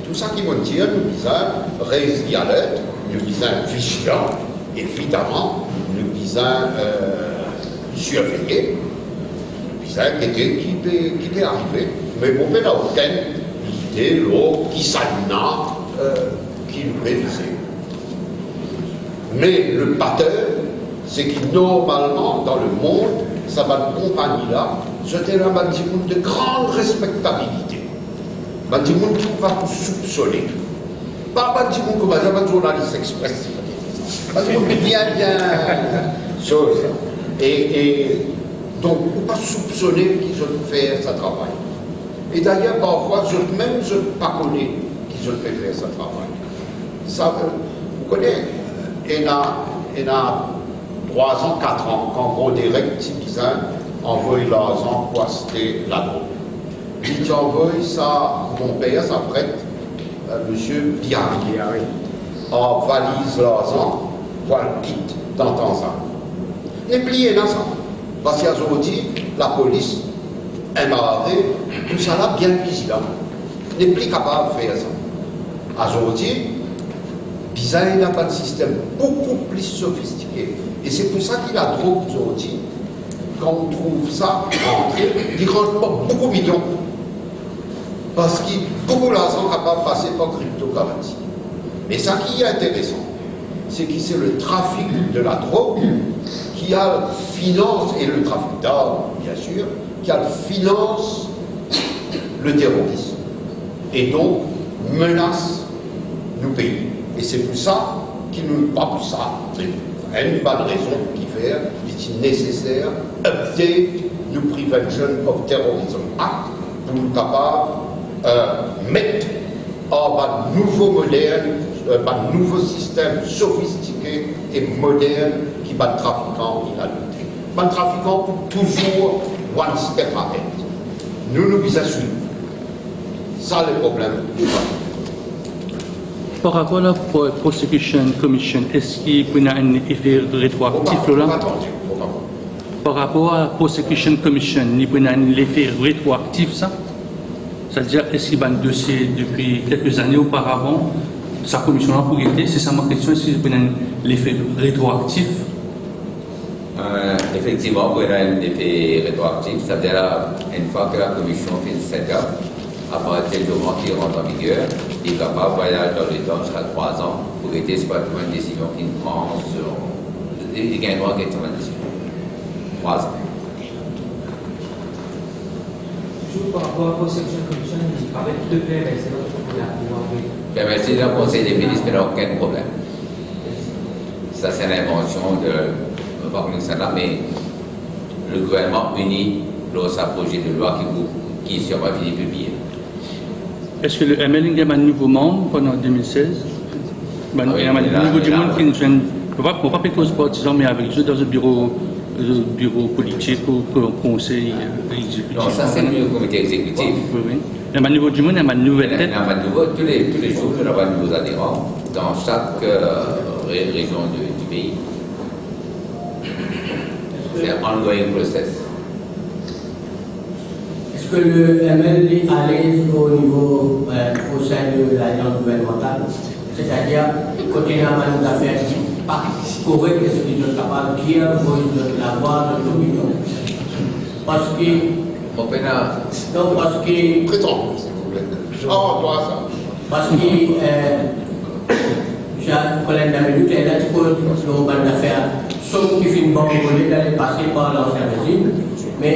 tou sa ki mo'nn dir, nou bizin res alert, nou bizin vizilan, evidaman, nou bizin, euh, sirveye, nou bizin gete ki pe, ki pe arive. Me mo pena okenn lide lor kisannla, euh, ki nou pe vize. Me le pater, se ki normalman, dan lemond, sa bann konpagni la, zot ena bann dimoun de gran respektabilite. Bann dimoun ki ou pa pou soupsone. Pa bann dimoun kouma sa, bann zournalis Express. Bann dimoun bien, bien soz. E, e donk, ou pa soupsone ki zot fer sa travay. E dayer, parfwa, zot mem, zot pa kone ki zot pe fer sa travay. Sa, euh, ou kone, ena, ena trwa an, kat an, kan Broderick ti bizin anvoy larzan pou aste ladrog, li ti anvoy sa konper, sa pret, euh, misie Bihari, Bihari, ar valiz larzan pou al kit dan Tanzanie. Nepli ena sa. Parski azordi, lapolis, M R A, tousala bien vizilan. Nepli kapav fer sa. Azordi, bizin ena bann sistem boukou pli sofistike. E se pou sa ki ladrog zordi, kan ou trouv sa rantre, li rant pa boukou milion. Parski boukou larzan kapav pase par cryptocurrency. Me sa ki interesan, se ki se le trafik de ladrog ki al finans, e le trafik d'arm, bien sir, ki al finans le terorism e donk menas nou pei. E se pou sa ki nou pa pou sa, me enn bann rezon ki fer li ti neseser update nou Prevention of Terrorism Act pou nou kapav, euh, met ar bann nouvo modern, euh, bann nouvo sistem sofistike e modern ki bann trafikan inn adote. Bann trafikan pou touzour one step ahead. Nou, nou bizin swiv. Sa le problem. Par rapor a la Pro-, Prosecution Commission, eski pou ena enn efe retroaktif lor la? Mo pa, mo pa tande, mo pa konpran. Par rapor a Prosecution Commission, li pou ena enn lefe retroaktif sa? Savedir, eski bann dosie depi kelke zane oparavan, sa komisyon la pou gete, se sa mo kestion, eski li pou ena enn lefe retroaktif? Euh, efektivman, pou ena enn lefe retroaktif, savedir, enn fwa ki la komisyon finn set up, apartir di moman ki rant an viger, li kapav vwayaz dan letan ziska trwa an pou gete si pa trouv enn desizion ki pran, li, li gagn drwa gete enn desizion. Trwa an. Touzour par rapor a Prosecution Commission, li pa met de permesi dan lakour apre. Permesi dan Konsey de Minis, pena okenn problem. Sa se enn invansion de, mo pa kone kisannla, me le gouvernman ini lor sa proze de lwa ki pou, ki sirman fini pibliye. Eski le M L inn gagn bann nouvo manm pandan de mil sez? Bann, ah wi, ena bann nouvo dimoun ki nou zwenn, mo pa, mo pa pe koz partizan, me avek zot dan zot biro, zot biro politik ou ko-, konsey, euh, egzekitif. Non, sa se le komite egzekitif. Wi, wi. Ena bann nouvo dimoun, ena bann nouvel tet. Ena bann nouvo, tou le, tou le zour, nou ena bann nouvo aderan dan sak, euh, re-, rezion de, di pei. Se ongoing process. Eski le M L li alez o nivo, euh, o sin de lalians gouvernmantal? Setadir, kot ena bann zafer ki pa korek, eski zot kapav dir, voy zot lavwa, zot lopinion? Parski... Mo pena... Non, parski... Pretan, silvouple. Ah, twa sa. Parski, euh, Misie Colin Damilout, ena ti koz lor bann zafer som ki finn banbole dan lepase par lansien rezim, me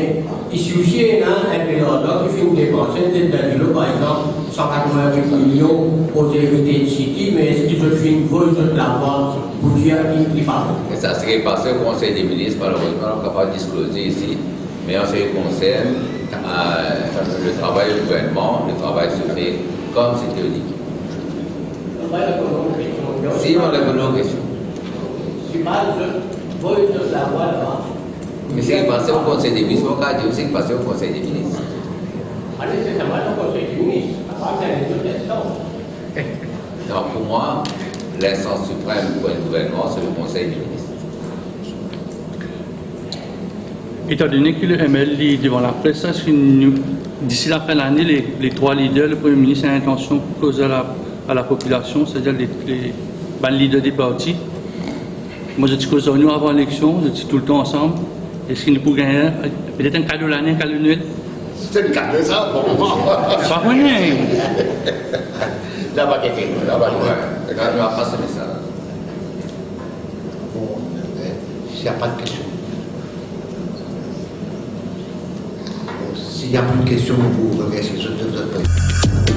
isi osi ena enpe larzan ki finn depanse, zet dan dilo, par exanp, san katrovin-wit milion pou Heritage City, me eski zot finn voy zot lavwa pou dir ki, ki pa bon? E sa, seki pase o Konsey de Minis, malerezman, nou pa kapav diskloze isi. Me an se ki konsern, euh, le travay di gouvernman, le travay se fer kom se te li. Si, mo reponn ou kestion. Si pa zot voy zot lavwa laba. Me seki pase o Konsey de Minis, mo kapav dir seki pase o Konsey de Minis. Ale, se sa, dan Konsey de Minis, apar sa, lezot instans. Non, pou mwa, linstans siprem pou enn gouvernman, se le Konsey de Minis. Etandone ki le M L li devan lapres, eski nou, disi lafin lane, le, le trwa lider, le Premie Minis ena lintansion pou koz a la, a lapopilasion, setadir le, le, bann lider de parti? Mwa, zot ti koz ar nou avan eleksion, zot ti toultan ansam. Eski nou pou gagn, petet enn kado lane, enn kado Nwel? Se enn kado sa, bon. Pa kone. La pa gete, la pa gete. La, nou a pas mesaz. Bon, euh, s'il n'y a pas de questions. Bon, s'il n'y a plus de questions, nou pou remersie zot de votre présence.